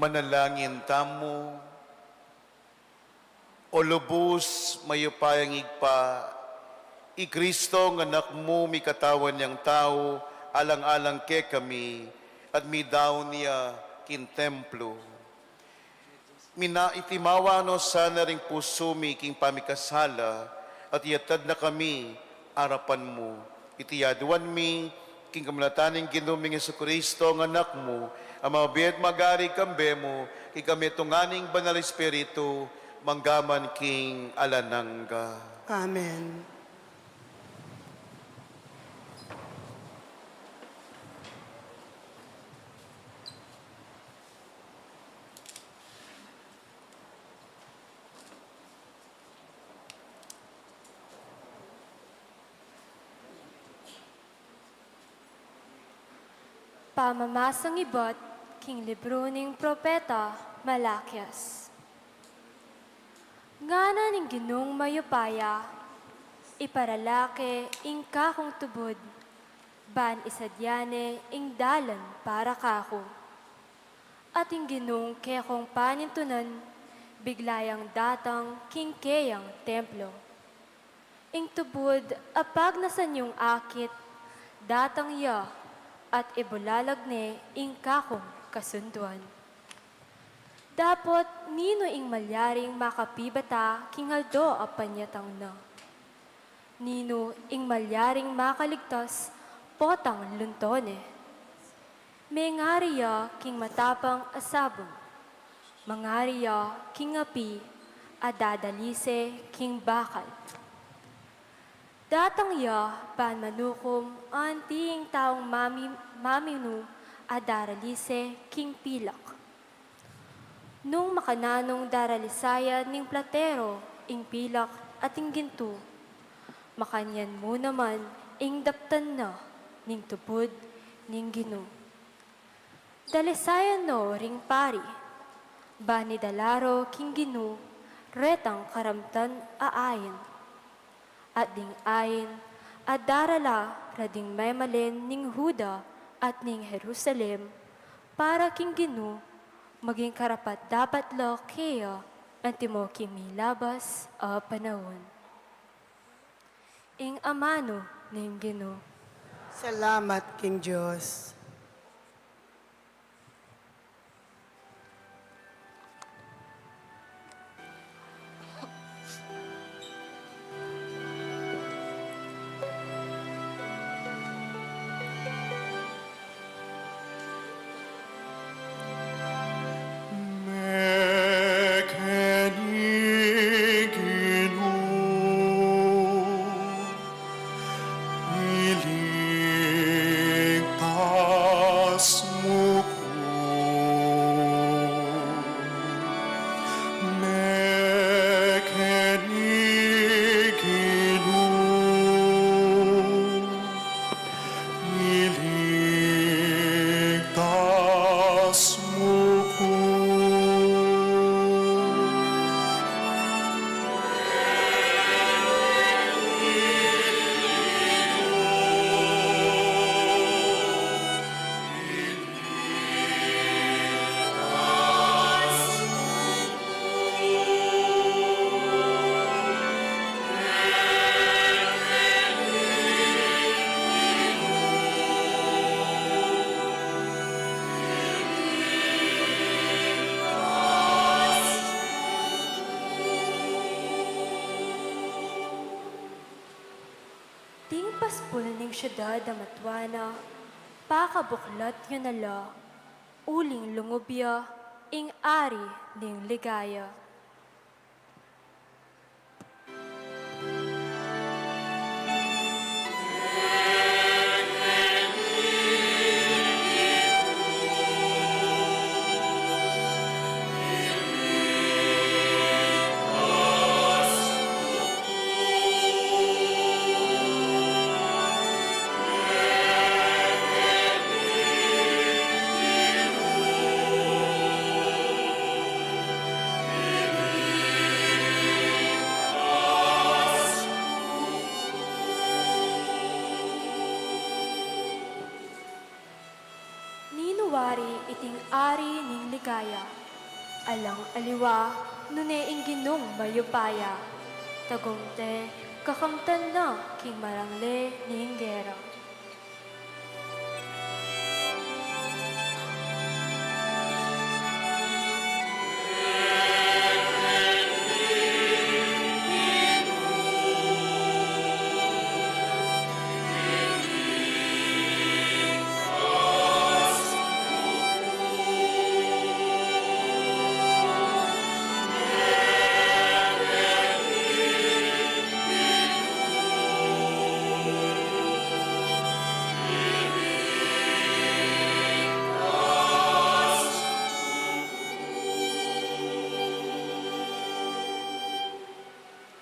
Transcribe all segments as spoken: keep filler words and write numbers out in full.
Manalangin tamu. O lubus mayupayang Ibpa, i Kristo nga Anak mu mikatawan yang tau, alang-alang kekami, at midaun ya king templo. Mina-, itimawa no sana ring pusu mi king pamikasala, at iyatad na kami arapan mu. Iti aduan mi king kamunatan ning Ginu ming Jesucristo, nga Anak mu, a mabie at magari kambe mu, king kametungan ning Banal Espiritu, mangga man king alang angga. Amen. Pamamasang ibat king libru ning propeta Malakias. Ngana ning Ginung mayupaya, iparala ke ing kakung tubud, ban isadya ne ing dalan para kaku. At ing Ginung kekong panintunan, bigla yang datang king keyang templo. Ing tubud a pagnasan yung akit, datang ya at ibulalag ne ing kakung kasunduan. Dapot ninu ing malyaring makapibata king aldo a panyatang na? Ninu ing malyaring makaligtas potang lunto ne? Mengari ya king matapang a sabung, mangari ya king api a dadalise king bakal. Datang ya ban manukum anti ing taung mami-, maminu a daralise king pilak. Nung makananung daralisayan ning platero ing pilak at ing gintu, makanyan mu naman ing daptan na ning tubud ning Ginu. Dalisayan no ring pari, ban idala ro king Ginu retang karamtan a ain. At ding ain a darala ra ding memalen ning Juda at ning Jerusalem para king Ginu, maging karapat-dapat la keya antimo king milabas a panaun. Ing amanu ning Ginu. Salamat king Dios. Mekeni Ginu, iligtas mu ku. Mekeni Ginu, iligtas mu ku. Ding paspul ning siudad a matua na, pakabuklat yu na la, uling lungub ya ing Ari ning ligaya. Alang aliwa, nune ing Ginung mayupaya, tagumpay, kakamtan na king marangle ning gera.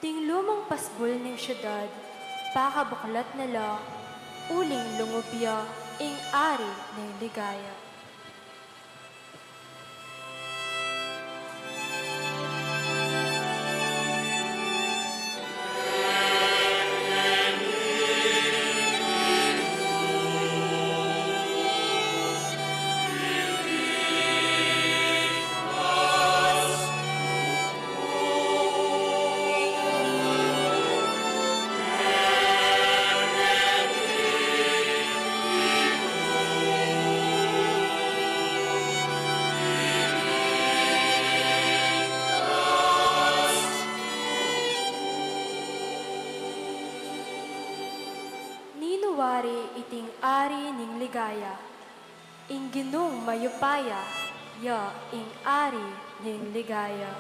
Ding lumang pasbul ning siudad, pakabuklat na la, uling lungub ya ing ari ning ligaya. Ninu wari iting ari ning ligaya? Ing Ginung mayupaya ya ing ari ning ligaya.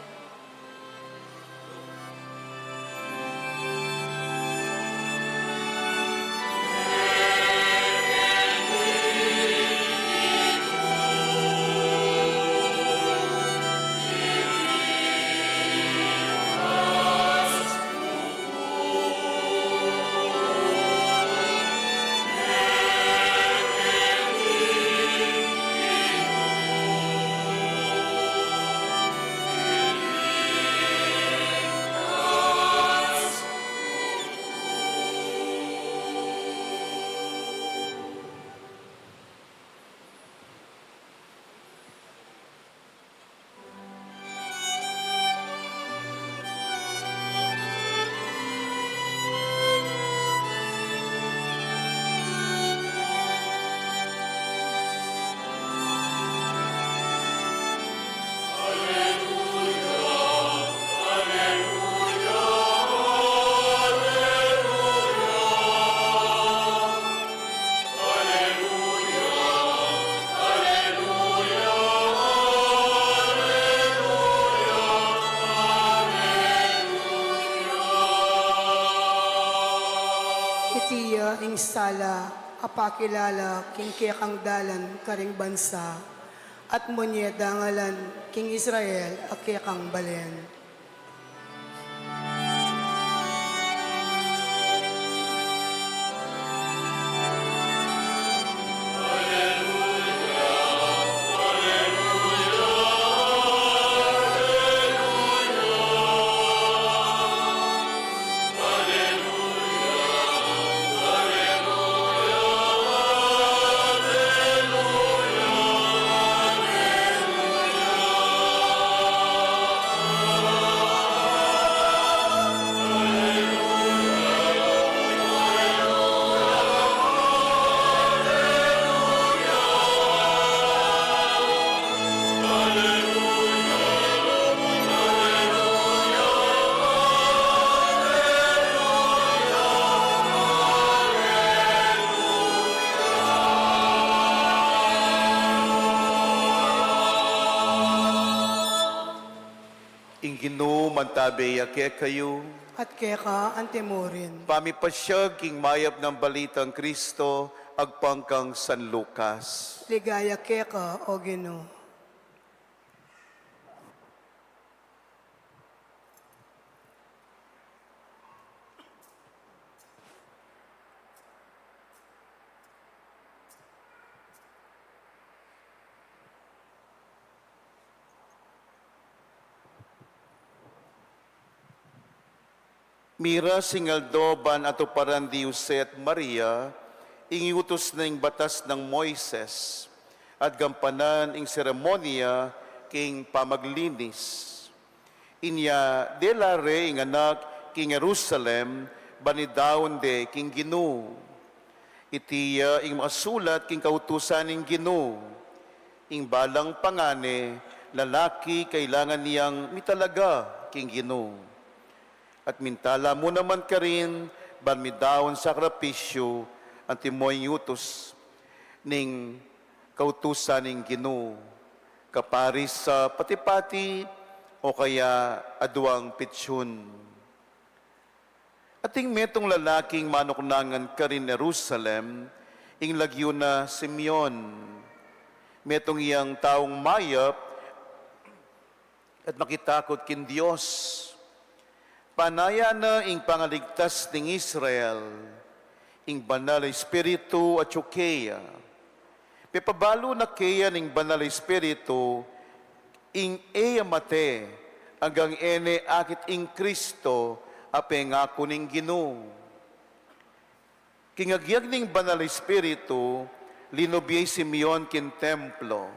Iti ya ing sala a pakilala king kekang dalan karing bansa, at munye dangalan king Israel a kekang balen. Ing Ginu mantabe ya kekayu. At keka antimurin. Pamipasyag king mayap nang balitang Kristo agpang kang San Lucas. Ligaya keka, O Ginu. Miras ing aldo ban atuparan di Jose at Maria ing iutus na ning batas nang Moises, at gampanan ing seremonia king pamaglinis. Inya dela re ing anak king Jerusalem, ban idaun de king Ginu. Iti ya ing makasulat king kautusan ning Ginu. Ing balang pangane lalaki kailangan yang mitalaga king Ginu. At mintala mu naman karin ban midaun sakripisyu, antimo ing utus ning kautusan ning Ginu, kaparis a pati-pati o kaya aduang pitsun. Ating metung lalaking manuknangan karin Jerusalem, ing lagyu na Simeon. Metung yang taung mayap at makitakut king Dios. Panaya na ing pangaligtas ning Israel, ing Banal a Espiritu atyu keya. Pepabalu na keya ning Banal a Espiritu, ing e ya mate, anggang e ne akit ing Kristo a pengaku ning Ginu. King agyag ning Banal a Espiritu, linub ya i Simeon king templo.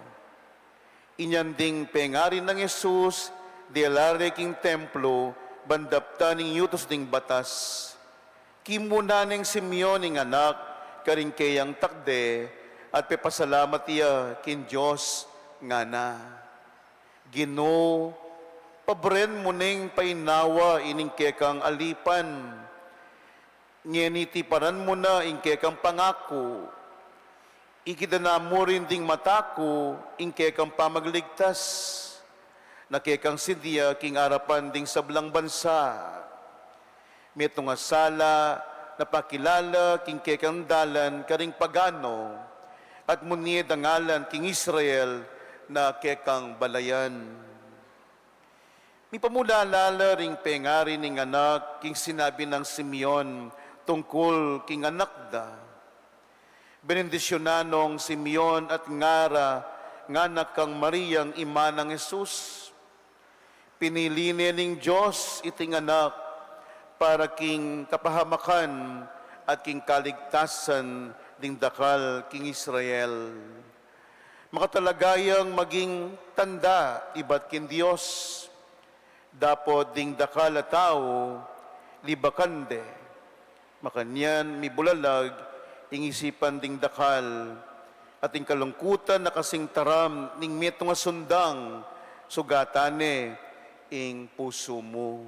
Inyang ding pengari nang Jesus, dela re king templo, ban daptan ing utus ning batas. Kimuna neng Simeon ing anak karing keyang takde, at pepasalamat ya king Dios, ngana, Ginu, pabren mu neng painawa ining kekang alipan. Ngeni tiparan mu na ing kekang pangaku. Ikit na mu rin ding mata ku ing kekang pamagligtas, na kekang sindia king arapan ding sablang bansa. Metung a sala na pakilala king kekang dalan karing pagano, at munye dangalan king Israel na kekang balayan. Mipamulala la ring pengari ning anak king sinabi nang Simeon tungkul king anak da. Benendisyunan nong Simeon at ngara, ngana kang Mariang ima nang Jesus. Pinili ne ning Dios iting anak para king kapahamakan at king kaligtasan ding dakal king Israel. Makatalaga yang maging tanda ibat king Dios. Dapot ding dakal a tau, libakan de. Makanyan mibulalag ing isipan ding dakal, at ing kalungkutan a kasing taram ning metung a sundang, sugatan ne ing pusu mu.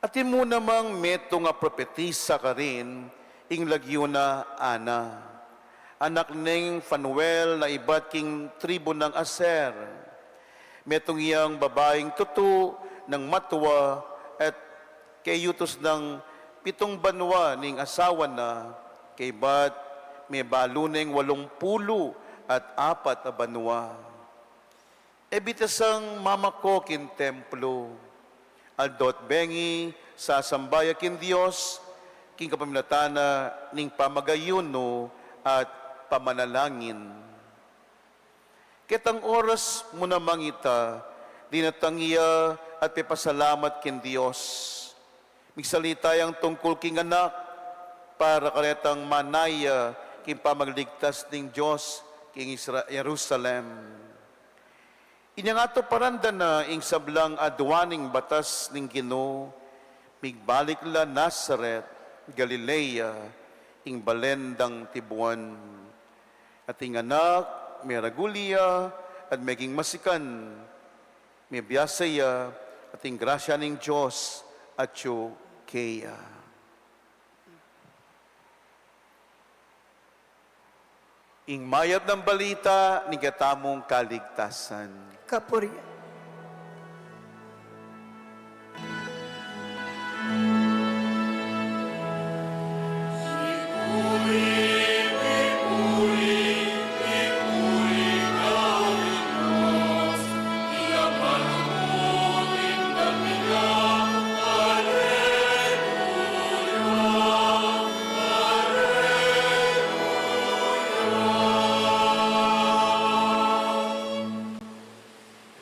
Atin mu namang metung a propetisa karin, ing lagyu na Ana, anak neng Fanuel, na ibat king tribu nang Aser. Metung yang babaing tutu nang matua, at keyutus nang pitung banua ning asawa na, kaybat mebalu neng walung pulu at apat a banua. E bitasang mamako king templo. Aldo't bengi, sasamba ya king Dios, king kapamilatan na ning pamagayunu at pamanalangin. Ketang oras mu namang ita, dinatang ya at pepasalamat king Dios. Migsalita yang tungkul king anak, para karetang manaya king pamagligtas ning Dios king Isra-, Jerusalem. Inyang atuparan da na ing sablang adua ning batas ning Ginu, migbalik la Nazaret, Galilea, ing balen dang tibuan. At ing anak, meragul ya, at meging masikan, mebiasa ya, at ing grasya ning Dios atyu keya. Ing mayap nang balita ning ketamung kaligtasan. Kapurian.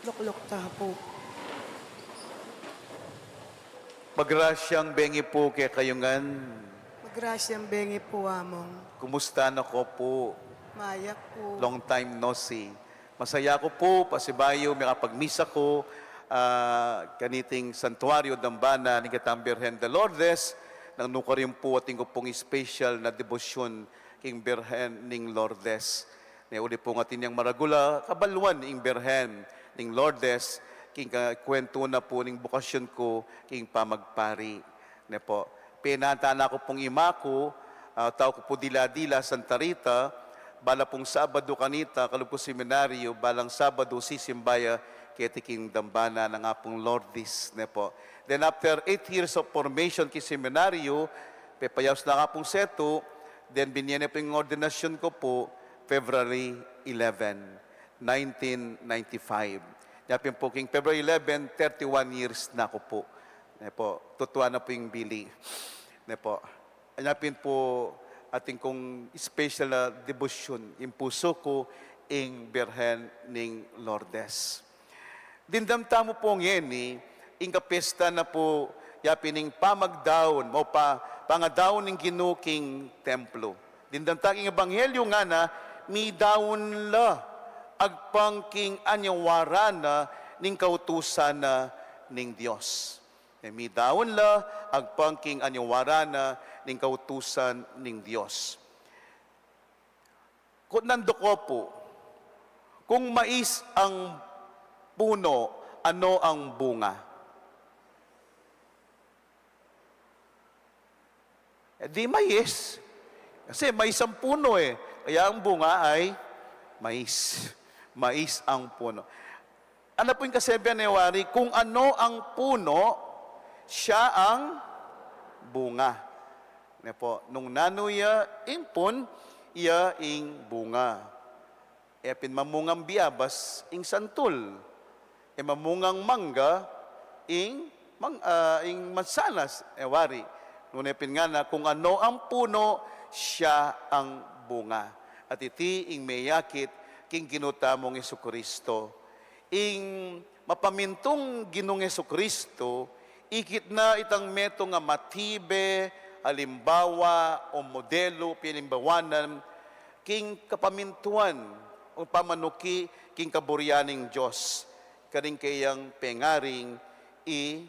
Lukluk ta pu. Magrasyang bengi pu kekayu ngan. Magrasyang bengi pu, Among. Kumusta na ko pu? Mayap pu. Long time no see. Masaya ku pu, pasibayu, makapagmisa ku, ah, kaniting santuario, dambana ning Gatang Birhen de Lourdes, nang nukarin pu atin ku pung special na debosyun king Birhen ning Lourdes. Ne, uli pu ning atin yang maragul a kabaluan ing Birhen ning Lourdes, king ka-, kwentu na pu ning bokasyun ku king pamagpari. Ne pu. Penata na ku pung ima ku, ah, tau ku pu dila-dila, Santa Rita, bala pung Sabadu kanita, kalub ku seminaryo, balang Sabadu sisimba ya keti king dambana nang Apung Lourdes, ne pu. Then after eight years of formation king seminaryo, pepayaus na ka pung setu, then binye ne pu ing ordinasyun ku pu, February eleven, nineteen ninety-five. Nya pin pu king February eleven, thirty-one years na ku pu. Ne pu, tutuan na pu ing bili. Ne pu. Nya pin pu atin kung special na debosyun, ing pusu ku, ing Birhen ning Lourdes. Dimdam tamu pu ngeni, ing kapesta na pu, ya pin ing pamagdaun, o pa, pangadaun ning Ginu king templo. Dimdam ta king ebanghelyo ngana, midaun la, agpang king anyawaran na ning kautusan na ning Dios. E, midaun la, agpang king anyawaran na ning kautusan ning Dios. Kutnan do ko pu, kung mais ang puno, ano ang bunga? E di mais. Kasi mais ang puno e. Kaya ang bunga ay mais. Mais ang puno. Ano pu ing kasabian, e wari, kung ano ang puno, siya ang bunga. Ne pu, nung nanu ya ing pun, iya ing bunga. E pin mamungang biabas, ing santul. E mamungang mangga, ing mang-, ah, ing mansanas, e wari. Nune pin ngana, kung ano ang puno, siya ang bunga. At iti ing meyakit king Ginu tamung Jesucristo. Ing mapamintung Ginung Jesucristo, ikit na itang metung a matibe, alimbawa, o modelu, pialimbawanan, king kapamintuan, o pamanuki, king kaburian ning Dios, karing kayang pengaring i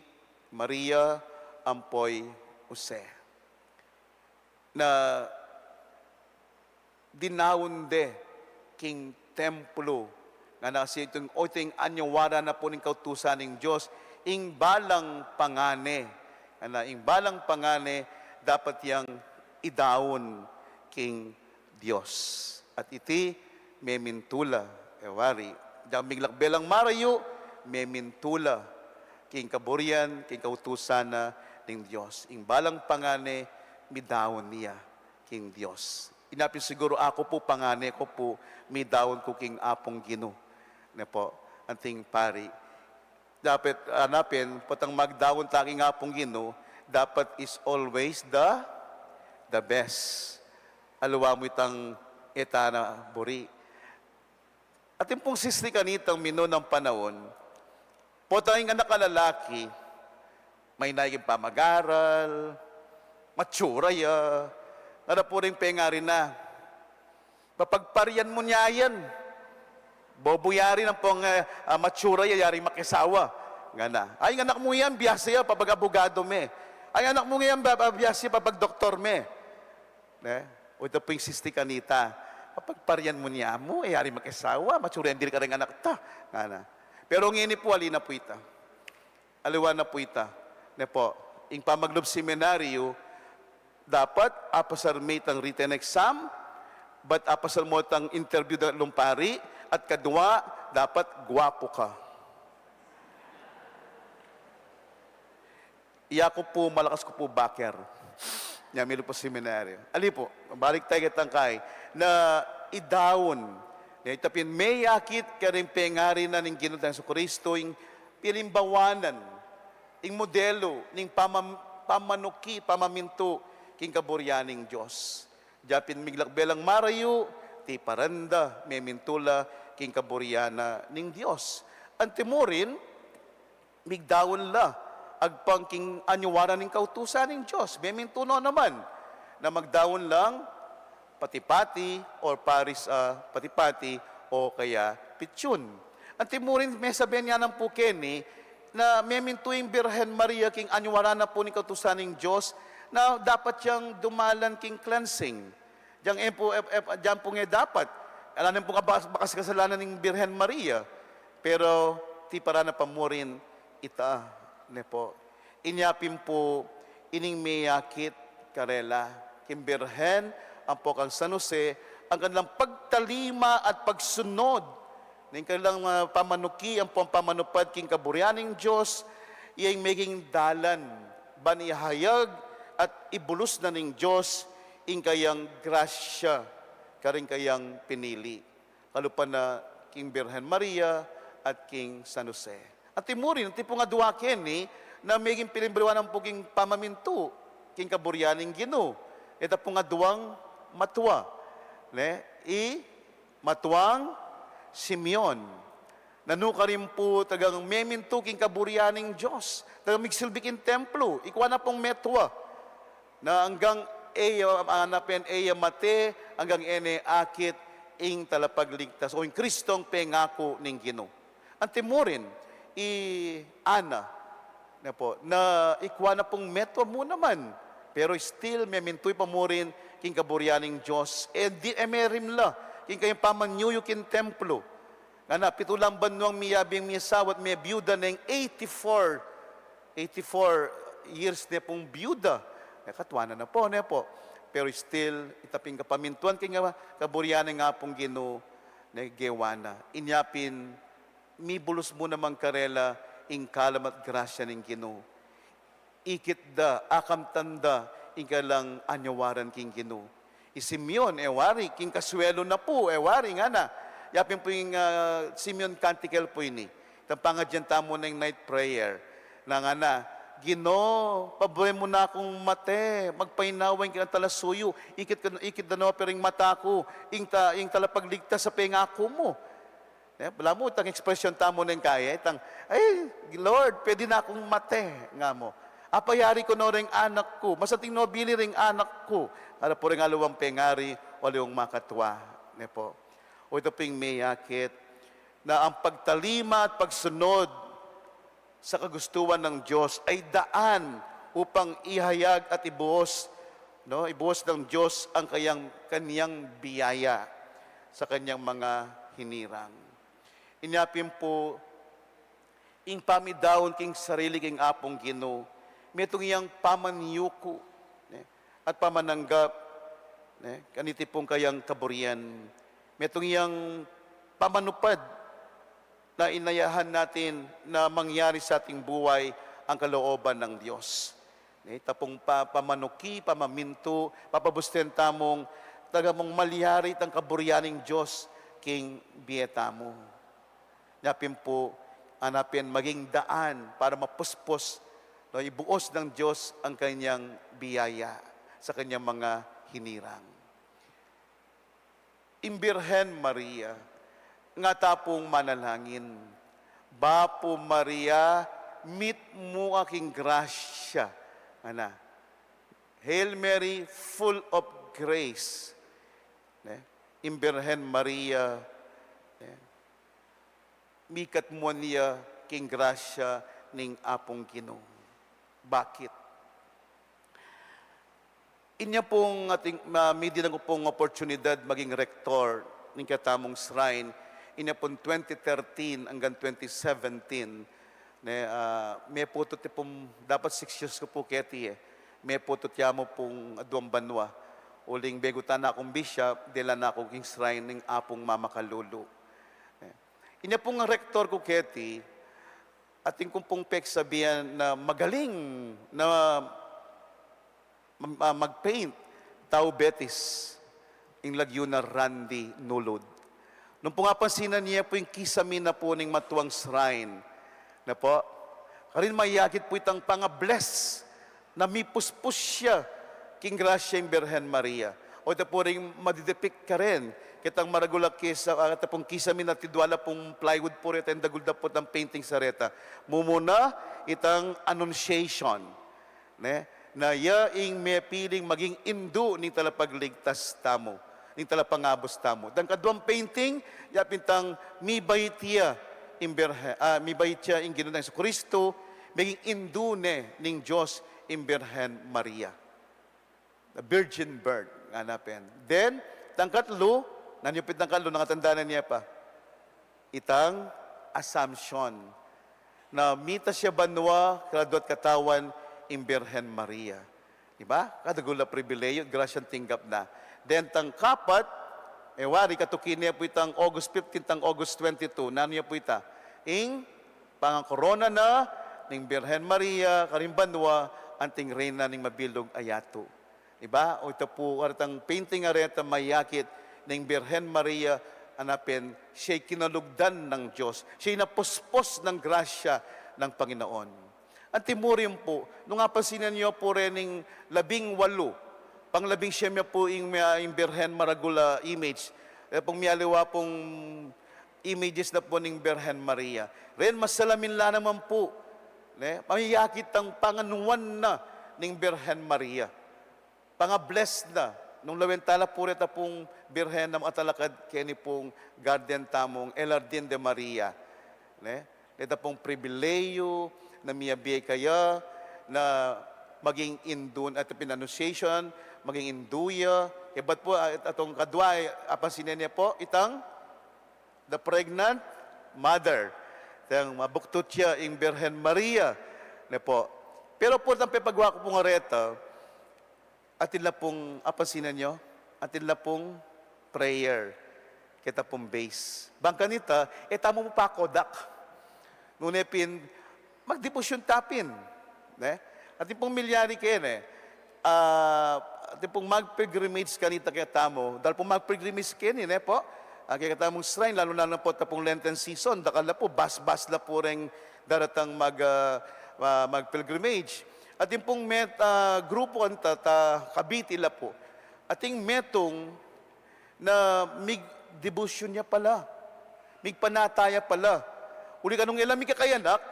Maria ampo i Jose. Na dinaun de king templo, ngana kasi itung, o iting anyawaran na pu ning kautusan ning Dios, ing balang pangane, ngana, ing balang pangane dapat yang idaun king Dios. At iti memintu la, e wari. Dang miglakbe lang marayu, memintu la king kaburian, king kautusan na ning Dios. Ing balang pangane, midaun ya king Dios. Ina pin siguru aku pu, pangane ku pu, midaun ku king Apung Ginu. Ne pu, anting pari. Dapat, ah, na pin, potang magdaun ta king Apung Ginu, dapat is always the, the best. Aliwa mu itang e ta na buri. Atin pung sisti kanitang minunang panaun, potang ing anak a lalaki, maina ing pamag-aral, matsura ya, ngana pu ring pengari na, papagparian mu ne yan. Bobo yari nang pung, eh, ah, matsura ya, yari makisawa. Ngana. Ay, ing anak mu yan, biasa ya, papag-abogado me. Ay, ing anak mu yan, ba-, ba-, biasa ya, papag-doktor me. Ne? O ita pu ing sisti kanita. Papagparian mu ne amu, e yari makisawa, matsura ya, dili karing anak ta. Ngana. Pero ngeni pu, ali na pu ita. Aliwa na pu ita. Ne pu, ing pamaglub seminaryo, dapat apasar me itang written exam, bat apasar mu itang interview da lumpari, at kadua, dapat gwapu ka. Iya ku pu, malakas ku pu baker. Nya milu pu seminaryo. Ali pu, balik tamu ketang kai, na idaun. Nya ita pin meyakit karing pengari na ning Ginu tang Jesucristo, ing pialimbawanan, ing modelu, ning pamam-, pamanuki, pamamintu, king kaburian ning Dios. Dya pin miglakbe lang marayu, tiparan da, memintu la, king kaburian na ning Dios. Antimurin, migdaun la, agpang king anyuwaran ning kautusan ning Dios. Memintu no naman, na magdaun lang, pati-pati, or paris, ah, pati-pati, o kaya Tune. Anti mu rin, mesabi ne naman pu keni na memintu ing Birhen Maria king anyuaran na pu ning kautusan ning Dios na dapat yang dumalan king cleansing. Diyan e pu, e, e, diyan pu nge dapat. Ala ne pu nga bakas, bakas kasalanan ning Birhen Maria. Pero tiparan na pa mu rin ita, ne pu. Inya pin pu ining miyakit karela king Birhen ampo kang San Jose, ing kanilang pagtalima at pagsunod ning kanilang, ah, pamanuki ampo pamanupad king kaburian ning Dios, iya ing meging dalan ban ihayag at ibulus na ning Dios ing kayang grasya karing kayang pinili. Kalupa na king Birhen Maria at king San Jose. Anti mu rin, anti pung adua keni na meging pilimbaliwan ampo king pamamintu king kaburian ning Ginu. Ita pung aduang matua, ne? I matuang Simeon. Nanu karin pu talagang memintu king kaburian ning Dios. Talagang migsilbi king templo. Ikua na pung metua. Na anggang e ya, ah, na pen e ya mate, anggang e ne akit ing talapagligtas o ing Kristong pengaku ning Ginu. Anti mu rin, i Ana, ne pu, na ikua na pung metua mu naman, pero still, memintu pa mu rin king kaburian ning Dios. E di, e merimla king kayang pamanyuyu king templo. Ngana, pitu lang banuang miyabe ing miyasawa at mebyuda neng eighty-four, eighty-four years ne pung byuda. E, katuanan na pu, ne pu. Pero still, ita pin kapamintuan king kaburian ning Apung Ginu, ne, gewa na. Inya pin, mibulus mu naman karela ing kalam at grasya ning Ginu. Ikit da, akamtan da ing karelang anyuaran king Ginu. I Simeon, e wari, king kasuelu na pu, e wari, ngana. Ya pin pu ing, ah, Simeon canticle pu ini. Itang pangadyan tamu neng night prayer. Na ngana, Ginu, paburen mu na kung mate, magpainawa ing kekang talasuyu, ikit ka, ikit da no pin ring mata ku ing ta-, ing talapagligtas a pengaku mu. E, balamu itang ekspresyon tamu neng kaya, itang, "Ay, Lord, pwede na akong mate," nga mu. "Apayari ko no ring anak ku, masanting no bili ring anak ku." Ala pu ring aliwang pengari o aliwang makatua, ne pu. O ita pin ing miyakit na ang pagtalima at pagsunod sa kagustuhan ng Diyos ay daan upang ihayag at ibuhos, no, ibuhos ng Diyos ang kayang, kaniyang biyaya sa kaniyang mga hinirang. Inya pin pu, ing pamidaun king sarili king Apung Ginu, metung yang pamanyuku, ne, at pamananggap, ne, kaniti pung kayang kaburian, metung yang pamanupad na inayahan natin na mangyari sa ating buhay ang kalooban ng Diyos. Ne, ita pung pa-, pamanuki, pamamintu, papabusten tamung talaga mung malyari itang kaburian ning Diyos king bie tamu. Nya pin pu, ana pin maging daan para mapuspos, no, ibuhos ng Diyos ang kanyang biyaya sa kanyang mga hinirang. Ing Birhen Maria, ngata pung manalangin, "Bapu Maria, mitmu ka king grasya." Ngana, "Hail Mary, full of grace." Ne? Ing Birhen Maria, ne? Mikatmuan ya king grasya ning Apung Ginu. Bakit? Inya pung ating, ah, midinan ku pung oportunidad maging rektor ning katamung shrine, inya pung twenty thirteen anggang twenty seventeen, ne, ah, meputut ya pung, dapat six years ku pu keti, e. Meputut ya mu pung aduang banua. Uling begu ta na kung bishop, dela na ku king shrine ning Apung Mamakalulu. Ne. Inya pung rektor ku keti, atin ku pung peksabian na magaling na ma-, ma-, mag-paint, tau Betis, ing lagyu na Randy Nulud. Nung pung apansinan ye pu ing kisame na pu ning matuang shrine, ne pu, karin mayakit pu itang pangabless na mipuspos ya king grasya ing Birhen Maria. O ita pu ring madidepict karin, kitang maragul a kisa-, ah, ita pung kisame na tidwala pung plywood pu reta, ing dagul da pu itang painting sa reta. Mumuna itang Annunciation, ne? Na ya ing mepiling maging indu ning talapagligtas tamu. ning talapangabus tamu. Itang kaduang painting, yapin itang mibait ya ing Birhen, ah, mibait ya ing Ginung Jesucristo, meging indu ne ning Dios ing Birhen Maria. The virgin birth, ngana pin. Then, itang katlu, nanu pu itang katlu, nung atandanan ye pa? Itang Assumption. Na mitas ya banua, kaladua at katawan ing Birhen Maria. Di ba? Kadagul a pribileyu at grasyang tinggap na. Then, itang kapat, e wari, katuki ne pu itang August fifteen, itang August twenty-two. Nanu ya pu ita? Ing pangakorona na ning Birhen Maria karing banua, anting Reyna ning mabilug a yatu. Di ba? O ita pu, aretang painting areta mayakit ning Birhen Maria, ngana pin, siya'y kinalugdan nang Dios, siya'y napuspos nang grasya nang Panginoon. Anti mu rin pu, nung apansinan yu pu reng labing walu, panglabing siyam ya pu ing, ing Birhen, maragul a image. E pung mialiwa pung images na pu ning Birhen Maria. Ren masalamin la naman pu, ne? Mayakit itang panganuan na ning Birhen Maria. Panga-bless na. Nung lawen tala pu reta pung Birhen a makatalakad keni pung garden tamung El Jardín de Maria. Ne? Deta pung pribileyu na miyabie kaya na maging indu, at pin annunciation, maging indu ya. Kaybat pu, at-, atong kadua, apansinan ye pu, itang the pregnant mother. Itang mabuktut ya ing Birhen Maria, ne pu. Pero pu, itang pepagwa ku pung areta, atin la pung, apansinan yu, atin la pung prayer keta pung base. Bang kanita, e tamu pu pakodak. Nune pin, magdebosyon ta pin, ne? Atin pung milyari keni, ah, atin pung mag-pilgrimage kanita ketamu. Dahil pu mag-pilgrimage keni, ne pu? Ah, kekatamung shrine, lalu na pu ita pung Lenten season, dakal la pu, bas-bas la pu reng daratang mag, ah, ah, mag-pilgrimage. Atin pung met-, ah, grupu anta ta Cavite la pu. Ating metung na migdebosyon ya pala, migpanataya pala. Uli kanung e la mikakayanak,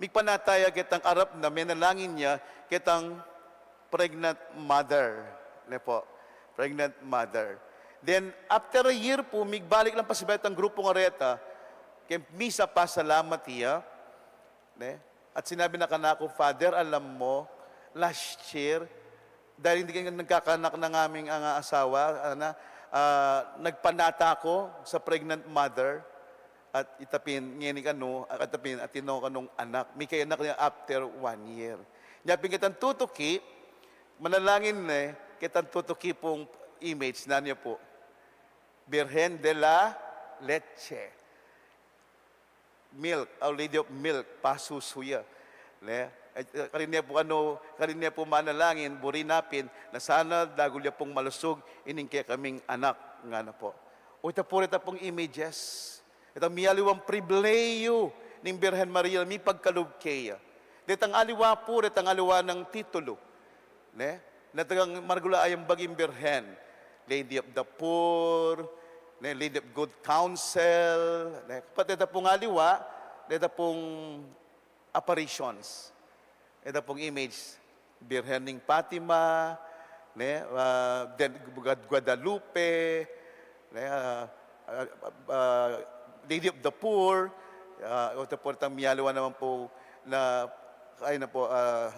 migpanataya ketang arap na menalangin ya ketang pregnant mother, ne pu? Pregnant mother. Then, after a year pu, migbalik lang pasibayu itang grupung areta, keng misa pasalamat ya, ne? At sinabi na kanaku, "Father, alam mo, last year, dahil hindi kami nagkakaanak ng aming, ang asawa, ana, ah, nagpanata ako sa pregnant mother, at ita pin, ngeni kanu, at ita pin, atinu kanung anak." Mikayanak na after one year. Nya pin ketang tutuki, manalangin ne, ketang tutuki pung image, nanu ya pu? Birhen de la Leche. Milk, Our Lady of Milk, pasusu ya. Ne? Eh, eh, karin ne pu anu, karin ne pu manalangin, buri na pin, na sana dagul ya pung malusug ining kekaming anak, ngana pu. O ita pu reta pung images. Itang mialiwang pribileyu ning Birhen Maria, mipagkalub keya. Detang aliwa pu, detang aliwa nang titulu. Ne? Na talagang maragul a ayambag ing Birhen. Lady of the Poor, ne? Lady of Good Counsel, ne? Pati ita pung aliwa, ita pung apparitions. Ita pung image, Birhen ning Fatima, ne? Ah, then Guad-, Guadalupe, ne? Ah, ah, ah, Lady of the Poor, ah, o ita pu retang mialiwa naman pu na, ay na pu, ah,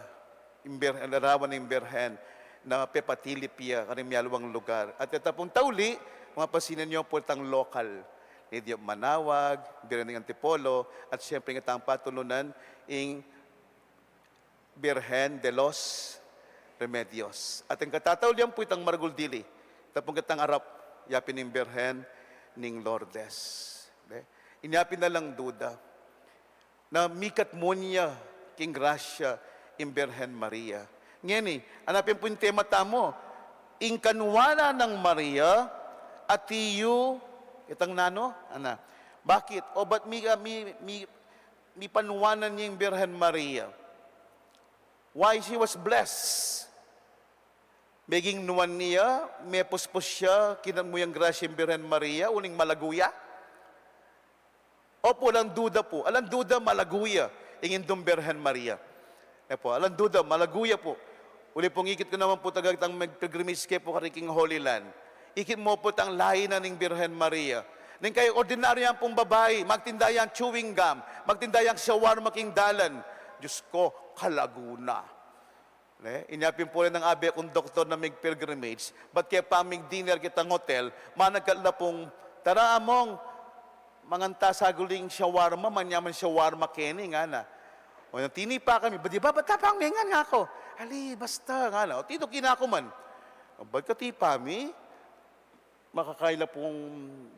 ing Bir-, larawan ning Birhen na pepatilip ya karing mialiwang lugar. At ita pung tauli, mapapansin yu pu itang local, Lady of Manaoag, Birhen ning Antipolo, at siyempre itang patulunan, ing Birhen de los Remedios. At ing katataulian pu itang maragul dili, ita pung ketang arap, yapin ing Birhen ning Lourdes. Ne? Inya pin alang duda na mikatmu ne king grasya ing Birhen Maria. Ngeni, ana pin pu ing tema tamu, ing kanwa na nang Maria, atiu, itang nanu, ana. Bakit? O bat mi, mi, mi, mipanwanan ya ing Birhen Maria? Why she was blessed? Meging nuan ne ya, mepuspos ya, kinatmu yang grasya ing Birhen Maria, uling malagu ya? Opu, alang duda pu, alang duda malagu ya ing Indung Birhen Maria. E pu, alang duda, malagu ya pu. Uli pung ikit ku naman pu, taga itang mag-pilgrimage ke pu karin king Holy Land. Ikit mu pu itang lain na ning Birhen Maria. Ning kaya ordinaryo yang pung babai, magtinda yang chewing gum, magtinda yang shawarma king dalan. Diyos ko, kalagu na. Ne? Inya pin pu rin ing abe kung doktor na mig-pilgrimage, bat kaya pa mig-dinner kitang hotel, managkat la pung, "Tara, Among, mangan ta saguling shawarma, manyaman shawarma keni," ngana. O, tinipa kami, "Ba, di ba, bat ta pang mengan?" ngaku. "Ali, basta," ngana. O, tinuki na ku man. "Bat ka tipa mi? Makakaila pung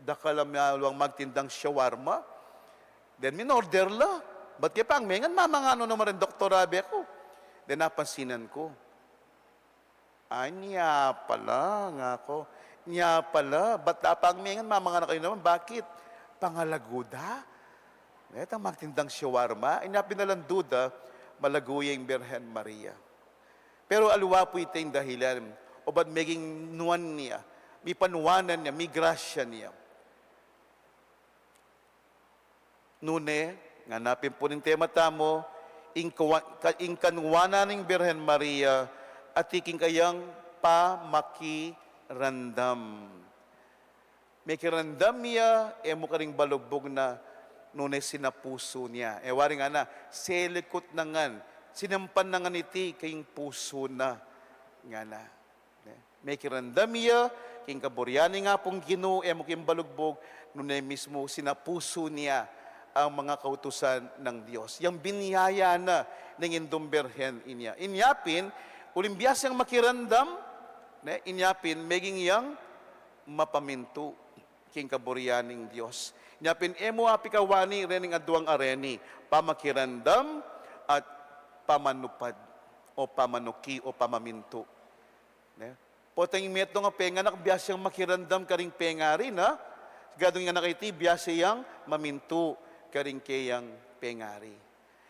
dakal a mialwang magtindang shawarma." Then, minorder la. "Bat ke pang mengan, mamanganu naman ring doktor?" abe ku. Then, napansinan ku. "Ay, nya pala," ngaku. "Nya pala, bat da pang mengan, mamanganu kayu naman, bakit? Pangalagu da?" Itang magtindang shawarma, inya pin alang duda, malagu ya ing Birhen Maria. Pero aliwa pu ita ing dahilan, o bat meging nuan ya, mipanuanan ya, migrasya ya. Nune, ngana pin pu ning tema tamu, ing kawa-, ka-, ing kanuanan ning Birhen Maria, atin king kayang pamakiramdam. Mekiramdam ya, e mu karing balugbug na, nune sinapusu na. E wari ngana, selikut na ngan, sinampan na ngan iti king pusu na, ngana. Ne? Mekiramdam ya king kaburian ning Apung Ginu, e mu king balugbug, nune mismu sinapusu na ing mga kautusan ning Dios. Yang binyaya na ning Indung Birhen inya. Inya pin, uling biasa yang makiramdam, ne? Inya pin, meging yang mapamintu king kaburian ning Dios. Inya pin, e mu apikawani rening aduang areni, pamakiramdam at pamanupad, o pamanuki, o pamamintu. Ne? Potang ing metung a penganak, biasa yang makiramdam karing pengari na, siguradu ing anak iti, biasa yang mamintu karing keyang pengari.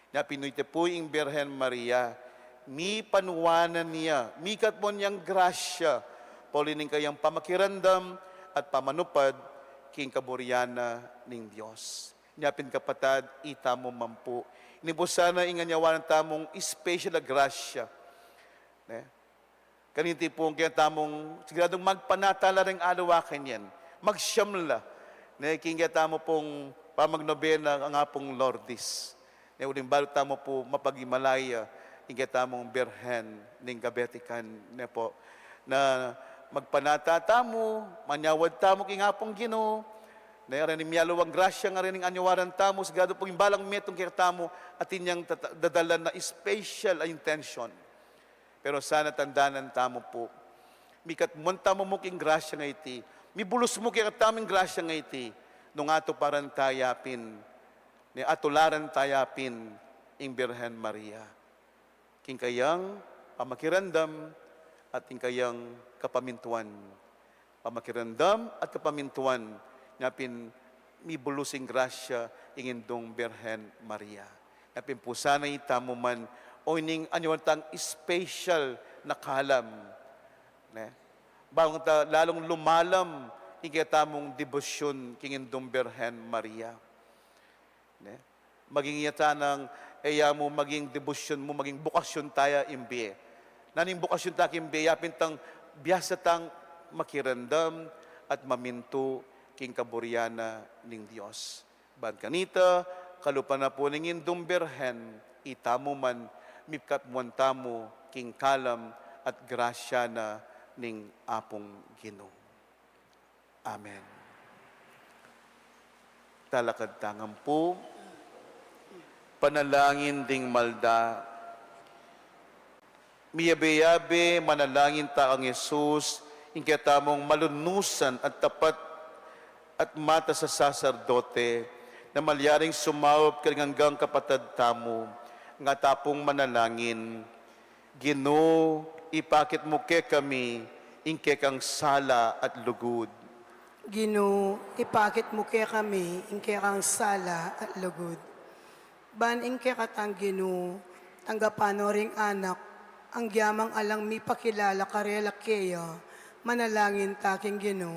Inya pin iti pu ing Birhen Maria, mipanuanan ya, mikatmuan yang grasya, pauli ning kayang pamakiramdam at pamanupad king kaburian na ning Dios. Inya pin kapatad, itamu man pu. Ini pu sana ing anyawan tamung special a grasya. Ne? Kaniti pung kekatamung siguradung magpanatala ring aliwa kanyan. Magsiam la. Ne, king kekatamu pung pamagnobena ning Apung Lourdes. Ne, uling balu tamu pu mapaghimalaya ing kekatamung Birhen ning kabetikan, ne pu. Na magpanatala tamu, manyawad tamu king Apung Ginu, ne, rening mialiwang grasya a rening anyawan tamu, siguradu pung ing balang metung kekatamu, atin yang tata-, dadalan na special a intention. Pero sana tandanan tamu pu, mikatmuan tamu mu king grasya a iti, mibulus mu kekatamu ing grasya a iti, nung atuparan ta ya pin, ne, atularan ta ya pin ing Birhen Maria. King kayang pamakiramdam at king kayang kapamintuan. Pamakiramdam at kapamintuan, inya pin mibulus ing grasya ing Indung Birhen Maria. Inya pin pu sana itamu man, o ining anyawan tang special na kalam, ne? Bang ta lalung lumalam ing kekatamung debosyun king Indung Birhen Maria. Ne? Maging ya ta nang, e ya mu maging debosyun mu, maging bokasyun ta ya ing bie. Nanu ing bokasyun ta king bie, ya pin tang biasa tang makiramdam at mamintu king kaburian na ning Dios. Ban kanita, kalupa na pu ning Indung Birhen, itamu man, mikatmuan tamu king kalam at grasya na ning Apung Ginu. Amen. Talakad ta ngan pu. Panalangin ding malda. Miyabe-yabe, manalangin ta kang Jesus, ing ketamung malunusan at tapat at matas a saserdote, na malyaring sumaup karing anggang kapatad tamu, nga ta pung manalangin. Ginu, ipakit mu kekami ing kekang sala at lugud. Ginu, ipakit mu kekami ing kekang sala at lugud. Ban ing kekatang Ginu, tanggapan no ring anak, agyamang alang mipakilala karela keya, manalangin ta king Ginu.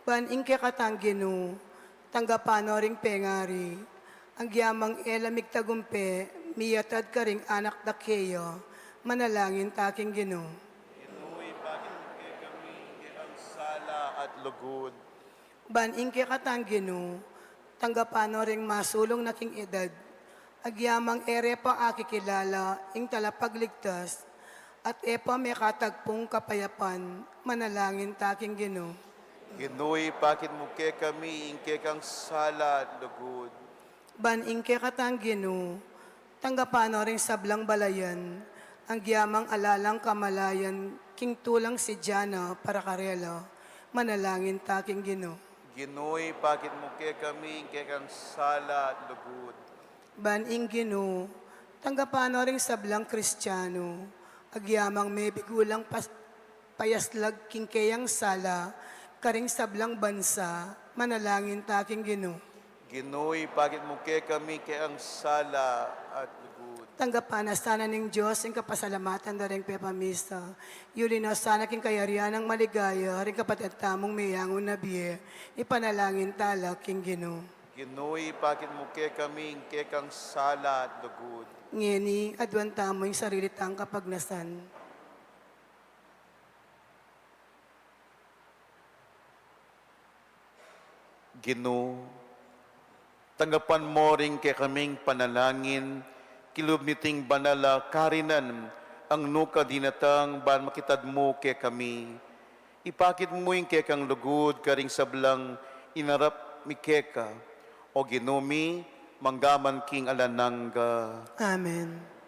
Ban ing kekatang Ginu, tanggapan no ring pengari, agyamang e la migtagumpe, miyatad karing anak da keya, Manalangin ta king Ginu. Ginu, ipakit mu kekami ing kekang sala at lugud. Ban ing kekatang Ginu, tanggapan no ring masulung na king edad, agyamang e re pa akikilala ing Talapagligtas, at e pa mekatagpung kapayapan, manalangin ta king Ginu. Ginu, ipakit mu kekami ing kekang sala at lugud. Ban ing kekatang Ginu, tanggapan no ring sablang balayan, agyamang ala lang kamalayan king tulang sidya na para karela, manalangin ta king Ginu. Ginu, ipakit mu kekami ing kekang sala at lugud. Ban ing Ginu, tanggapan no ring sablang Kristiano, agyamang mebigu lang pas-, payaslag king keyang sala karing sablang bansa, manalangin ta king Ginu. Ginu, ipakit mu kekami ing kekang sala at lugud. Tanggapan na sana ning Dios ing kapasalamatan da ring pepamisa. Yuli na sana king kayarian nang maligaya ring kapatad tamung meyangu na bie, ipanalangin ta la king Ginu. Ginu, ipakit mu kekami ing kekang sala at lugud. Ngeni, aduan tamu ing sarili tang kapagnasan. Ginu, tanggapan mu ring kekaming panalangin, king lub niting banal a karinan, ang nuka dinatang ban makitad mu kekami. Ipakit mu ing kekang lugud karing sablang inarap mi keka. O Ginu mi, mangga man king alang angga. Amen.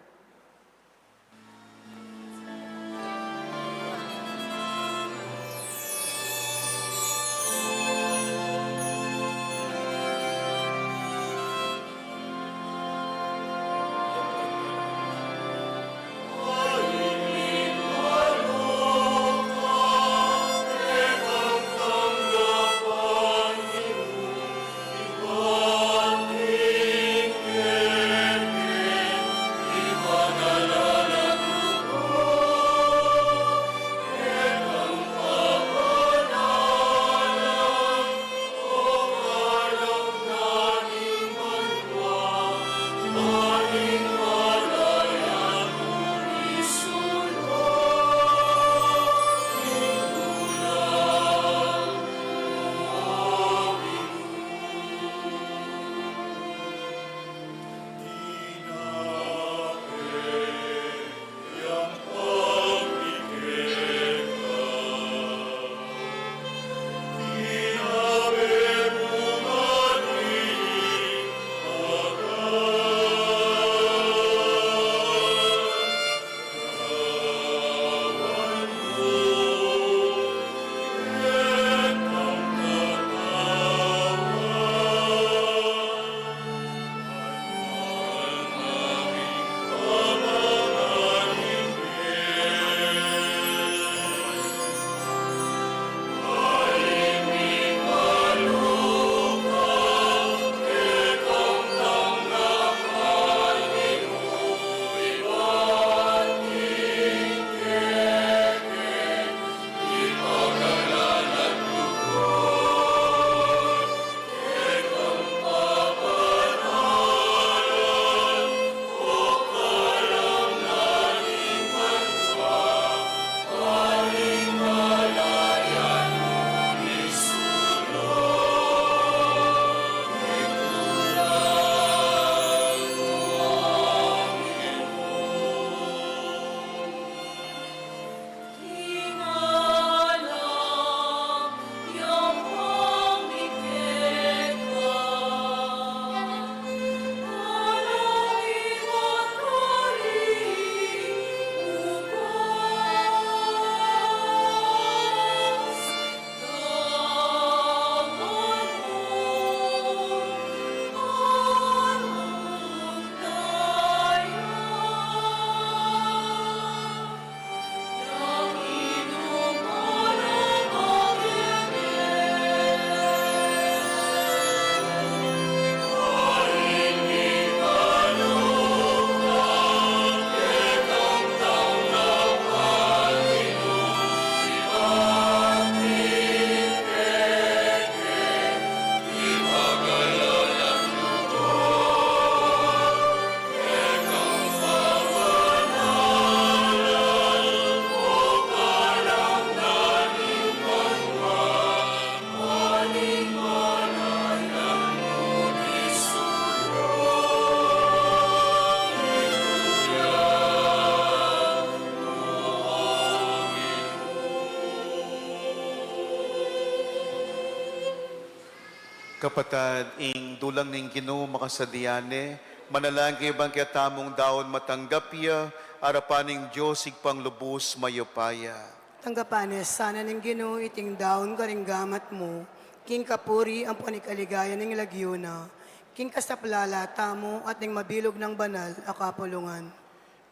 Kapatad, ing dulang ning Ginu makasadya ne, manalangin kayu ban kekatamung daun matanggap ya arapan ning Dios Ibpang lubus mayupaya. Tanggapan ne sana ning Ginu iting daun karing gamat mu, king kapurian ampon ikaligaya ning lagyu na, king kasaplalan tamu at ning mabilug nang banal a kapulungan.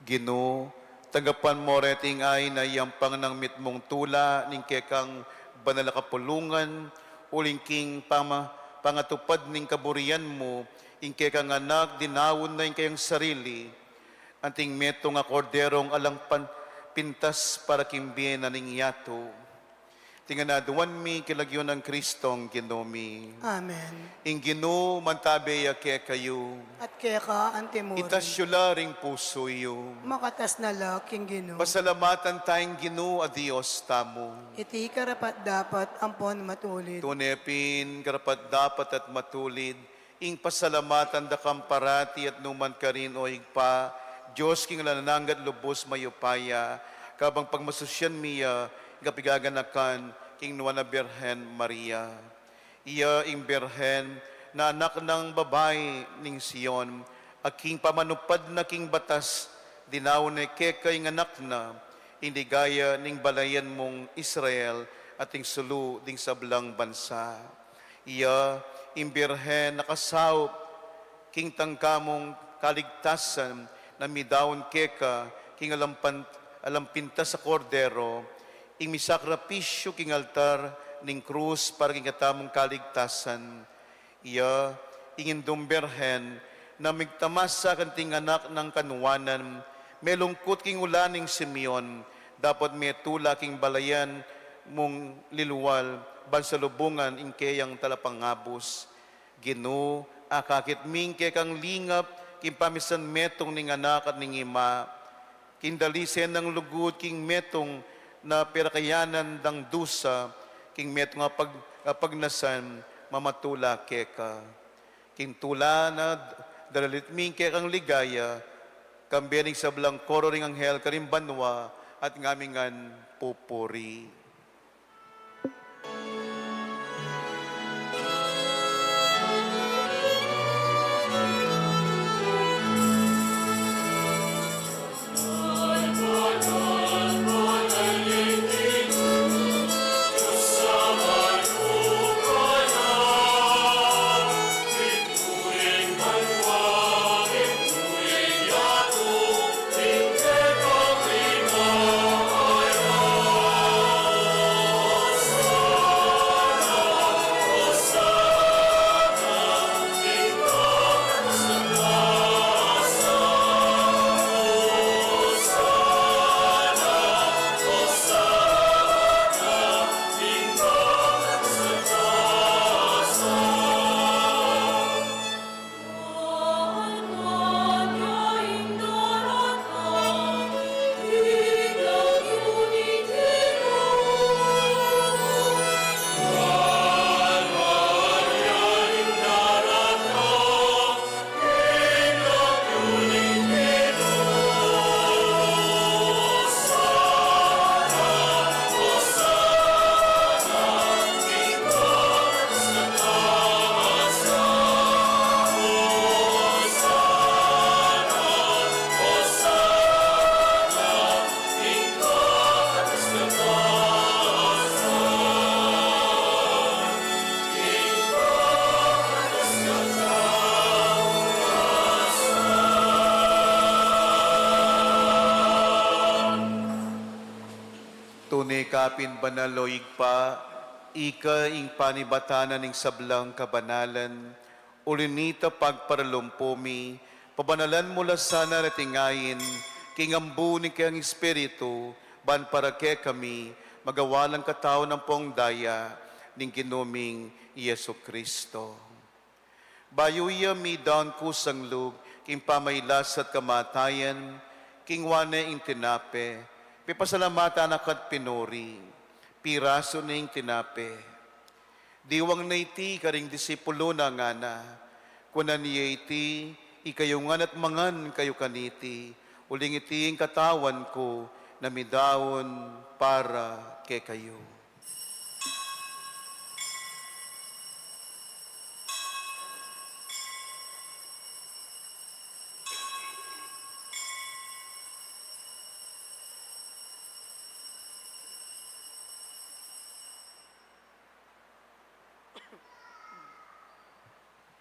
Ginu, tanggapan mu reting ain a iyampang nang mitmung tula ning kekang banal a kapulungan, uling king pama-, pangatupad ning kaburian mu, ing kekang Anak dinaun na ing kayang sarili, anting metung a Korderong alang pan-, pintas para king bie na ning yatu. Iti ngan aduan mi king lagyu nang Kristong Ginu mi. Amen. Ing Ginu mantabe ya kekayu. At keka anti mu rin. Itas yu la ring pusu yu. Makatas na la king Ginu. Pasalamatan taya ing Ginu a Dios tamu. Iti karapat-dapat ampon matulid. Tune pin karapat-dapat at matulid ing pasalamatan da kang parati at nukarin man, O Ibpa, Dios king alang angga at lubus mayupaya, kabang pagmasusyan mi ya king kapaganakan king Nuan a Birhen Maria. Iya ing Birhen na anak nang babai ning Sion, a king pamanupad na king batas, dinaun ne keka ing anak na, ing ligaya ning balayan mung Israel at ing sulu ding sablang bansa. Iya ing Birhen a kasaup king tangka mung kaligtasan, na midaun keka king alang pan-, alang pintas a Kordero, ing misakripisyu king altar ning krus para king katamung kaligtasan. Iya ing Indung Birhen na migtamasa kanting anak nang kanuanan, melungkut king ula ning Simeon, dapot metula king balayan mung lilual, ban salubungan ing keyang talapangabus. Ginu, akakit mi ing kekang lingap king pamisan metung ning anak at ning ima, king dalise nang lugud king metung na pirakayanan dang dusa, king metung a pag-, a pagnasan mamatula keka. King tula na daralit mi ing kekang ligaya, kambe ning sablang koro ring anghel karing banua, at ngami ngan pupuri. Tune ka pin banal, o Ibpa, ika ing panibatan na ning sablang kabanalan. Uli na nita, pagparalumpu mi, pabanalan mu la sana reting ain king ambu ning kayang Espiritu, ban para kekami magawa lang katawan ampong daya ning Ginu ming Jesukristo. Bayu ya midaun kusang lub king pamailas at kamatayan, kinua ne ing tinape, pipasalamatan na ka at pinuri, pirasu ne ing tinape. Diwang ne iti karing disipulus na, ngana: Kunan ye iti ikayu ngan at mangan kayu kaniti, uling iti ing katawan ku na midaun para kekayu.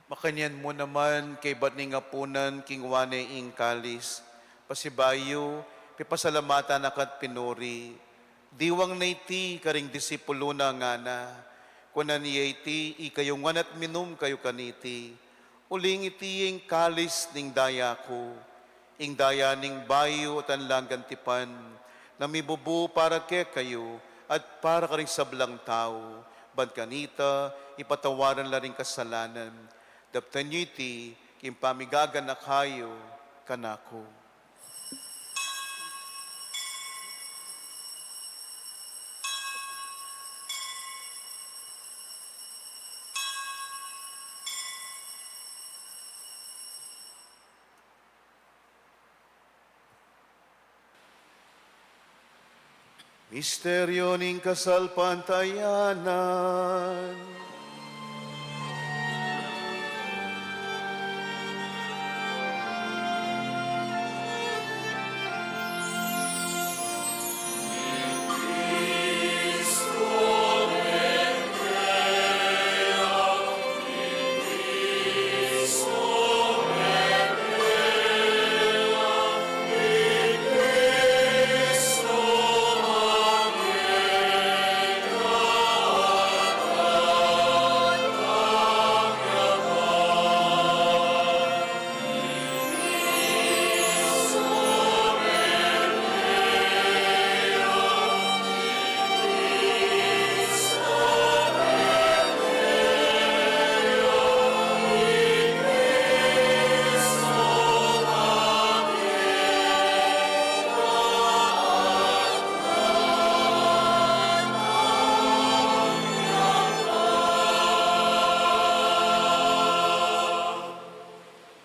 Makanyan mu naman kaybat ning apunan, kinua ne ing kalis, pasibayu, pipasalamatan na ka't pinuri. Diwang na iti karing disipuluna, ngana, kunan ye iti ikayu ngan at minum kayu kaniti. Uling iti ing kalis ning daya ku, ing daya ning bayu at alang gantipan, na mibubu para kekayu at para karing sablang tau, ban kanita ipatawaran la ring kasalanan. Daptan yu iti king pamigaganaka yu kanaku. Misteryo ning kasalpantayanan.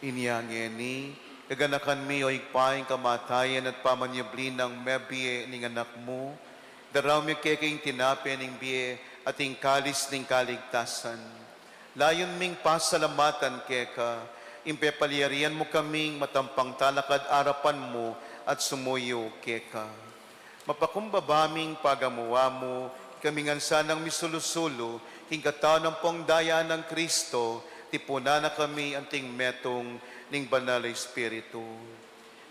Inya ngeni, gaganakan mi, o Ibpa, ing kamatayan at pamanyubli nang mebie ning Anak mu, daraun mi keka ing tinape ning bie at ing kalis ning kaligtasan. Layun ming pasalamatan keka, ing pepalyarian mu kaming matampang talakad arapan mu at sumuyu keka. Mapakumbaba ming pagamu-amu, ikami ngan sanang misulu-sulu king katawan ampong daya nang Kristo, tipunan na kami anting metung ning Banal a Espiritu.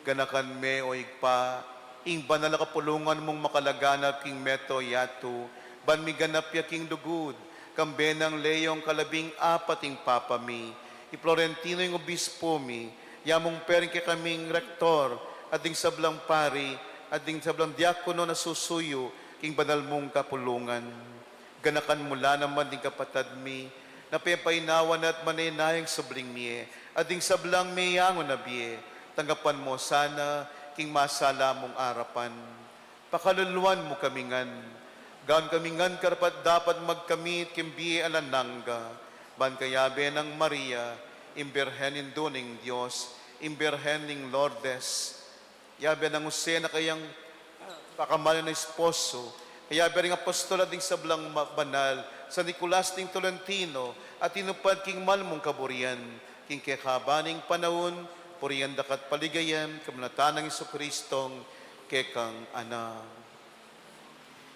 Ganakan me, o Ibpa, ing banal a kapulungan mung makalaganap king meto yatu, ban miganap ya king lugud, kambe nang Leong kalabing apat ing Papa mi, i Florentino ing Obispo mi, ya mung pering kekaming rektor, at ding sablang pari, at ding sablang diakono a susuyu king banal mung kapulungan. Ganakan mu la naman ding kapatad mi, na pepainawa na at manenayang subling mie, at ding sablang meyangu na bie, tanggapan mu sana king masala mung arapan. Pakaluluan mu kami ngan. Gawan kami ngan karapat-dapat magkamit king bie alang angga, ban kayabe nang Maria, ing Birhen Indu ning Dios, ing Birhen ning Lourdes, yabe nang Jose na kayang pakamalan a esposo, kayabe ring apostol at ding sablang ma-, banal, San Nicolas ding Tolentino, a tinupad king mal mung kaburian, king kekaban ning panaun, purian da ka at paligayan, kamulatan nang Jesucristong kekang Anak.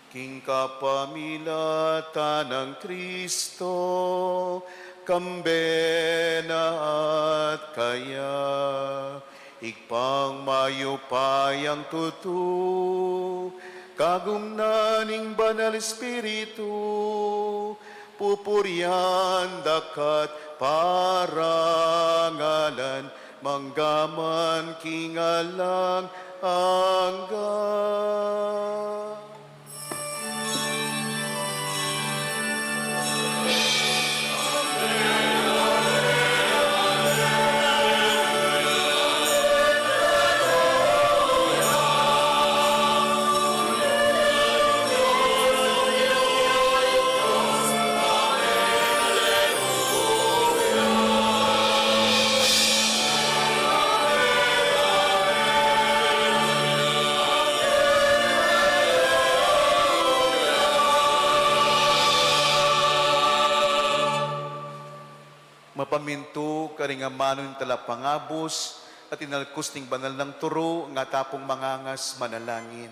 King kapamilatan nang Kristo, kambe na at kaya, Ibpang mayupayang tutu, kagum na ning Banal Espiritu, pupurian da ka at parangalan, mangga man king alang angga. Mapamintu karing amanu ning talapangabus at inalkus ning banal nang turu, ngatamu pung mangangas manalangin.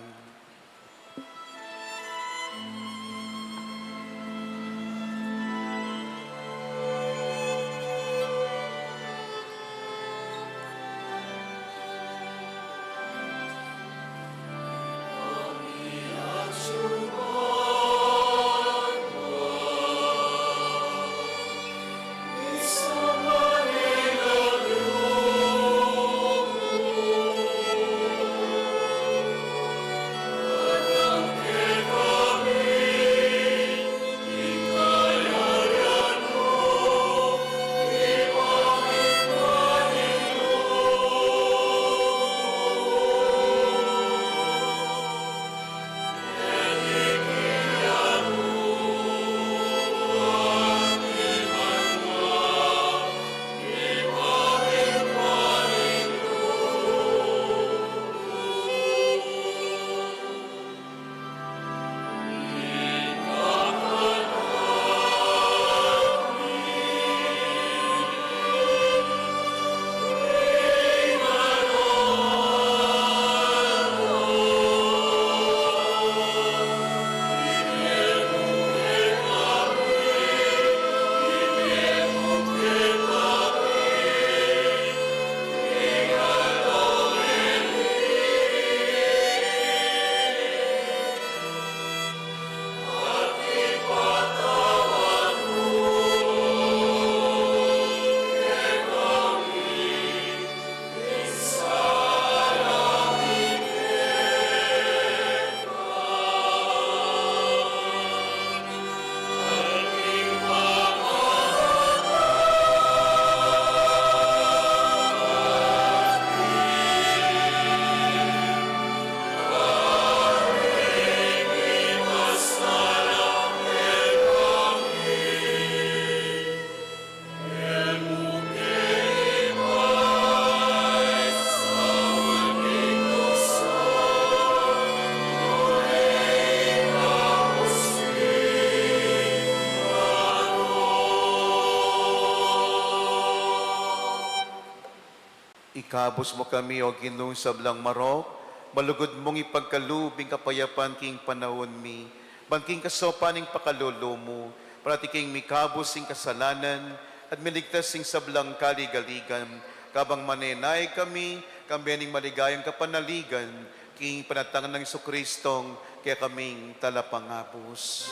Ikabus mu kami, O Ginu, ing sablang marok, malugud mung ipagkalub ing kapayapan king panaun mi, ban king kasaupan ning pakalulu mu, parati kaming mikabus king kasalanan, at miligtas king sablang kaligaligan, kabang manenaya kami, kambe ning maligayang kapanaligan, king panatang nang Jesucristong kekaming Talapangabus.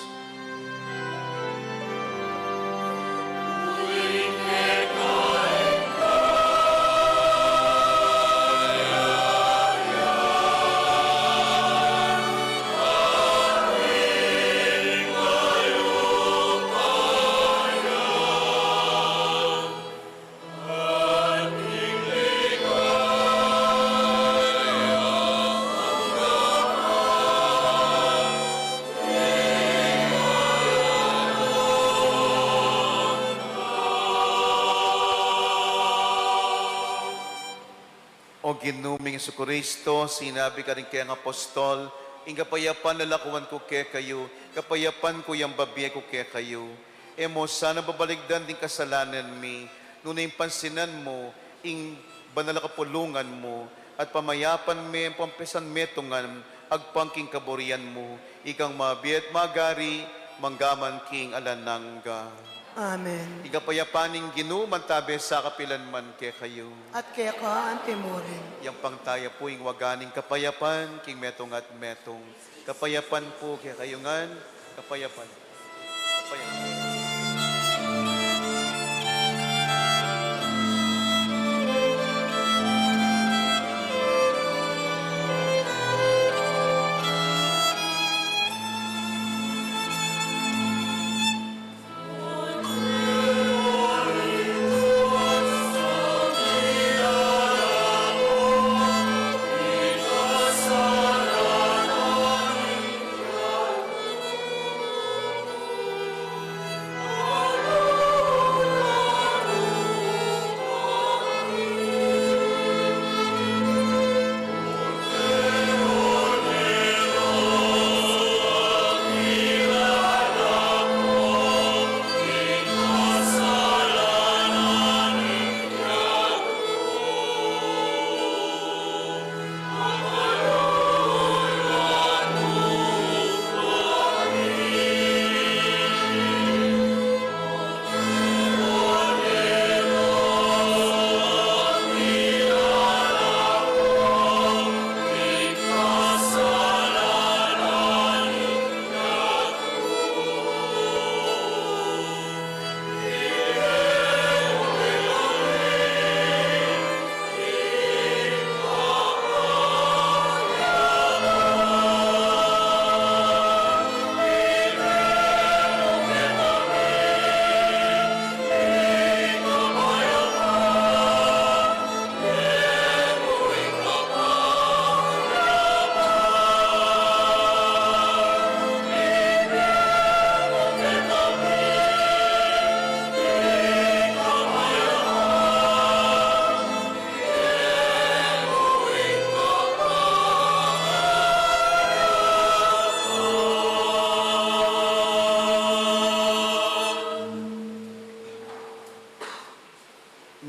O Ginu ming Jesucristo, sinabi mu karing kekang apostol, ing kapayapan lalakuan ku kekayu, kapayapan ku yang bibie ku kekayu. E mu sana babalikdan ding kasalanan mi, nune ing pansinan mu ing banal a kapulungan mu, at pamayapan me ampong pamisan metungan, agpang king kaburian mu, ikang mabie at magari, mangga man king alang angga. Amen. Ing kapayapan ning Ginu mantabe sa kapilan man kekayu. At keka antimurin. Yang pangtaya pu ing waga ning kapayapan king metung at metung. Kapayapan pu kekayu ngan, kapayapan. Kapayapan.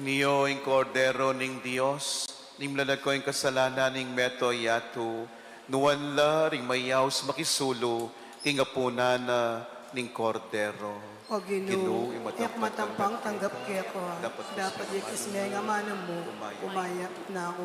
Nio ing Kordero ning Dios, ning milalako ing kasalanan ning mabilug a yatu, nuan la ring mayaus makisulu king apunan na ning Kordero. O Ginu, Ginu, e ku matampang tanggap keka, dapot isme ing amanu mu, kumayap na ku.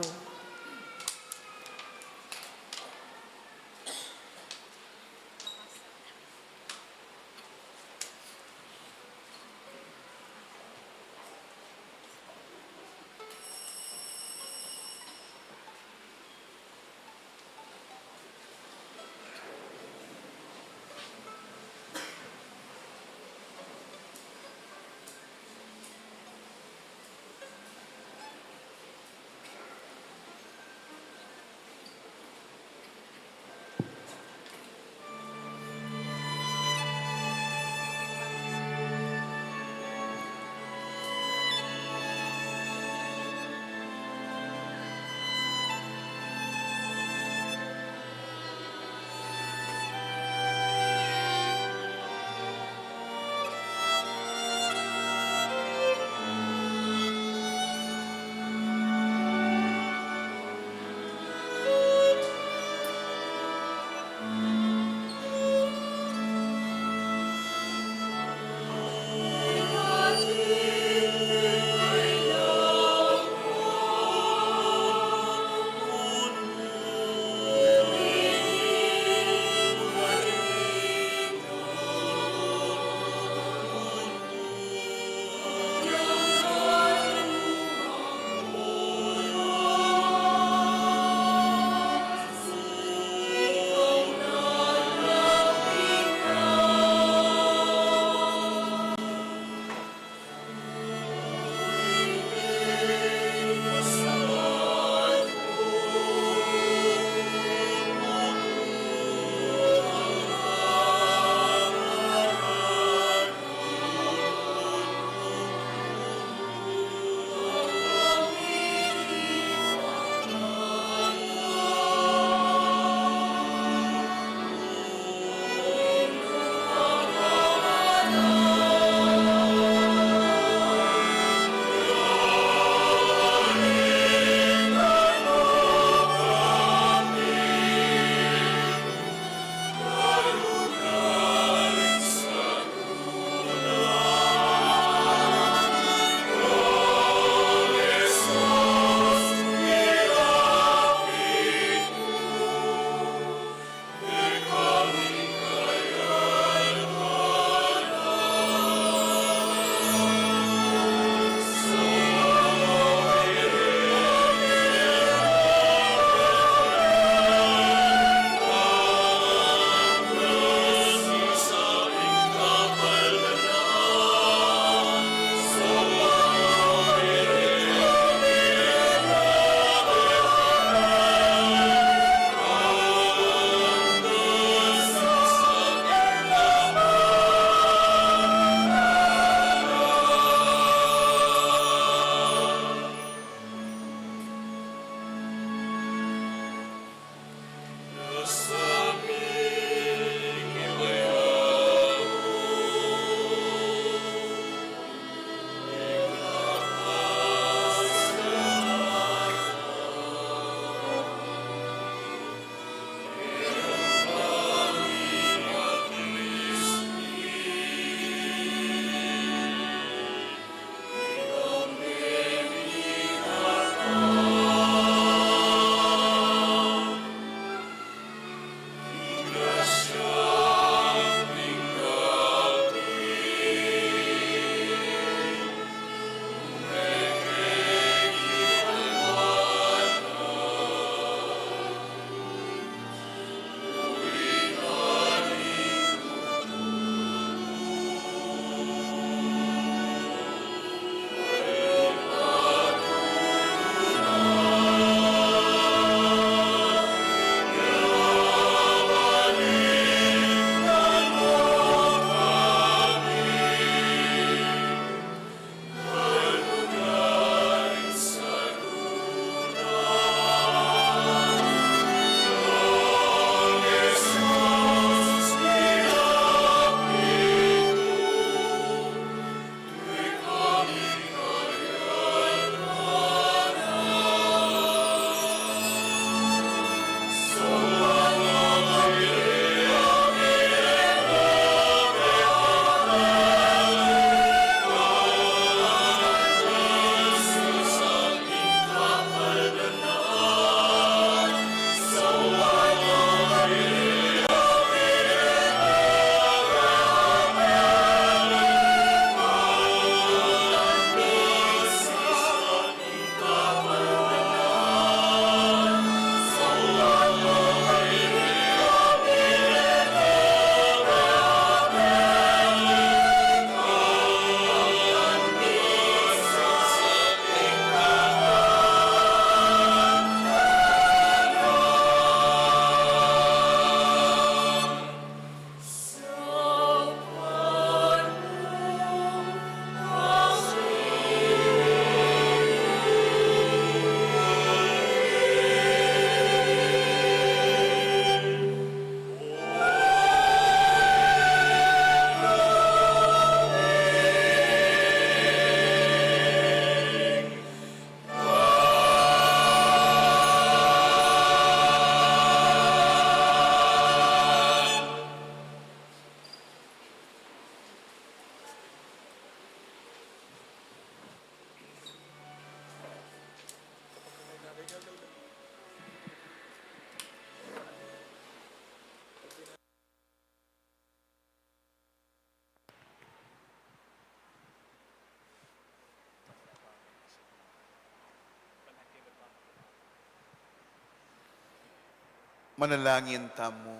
Manalangin tamu.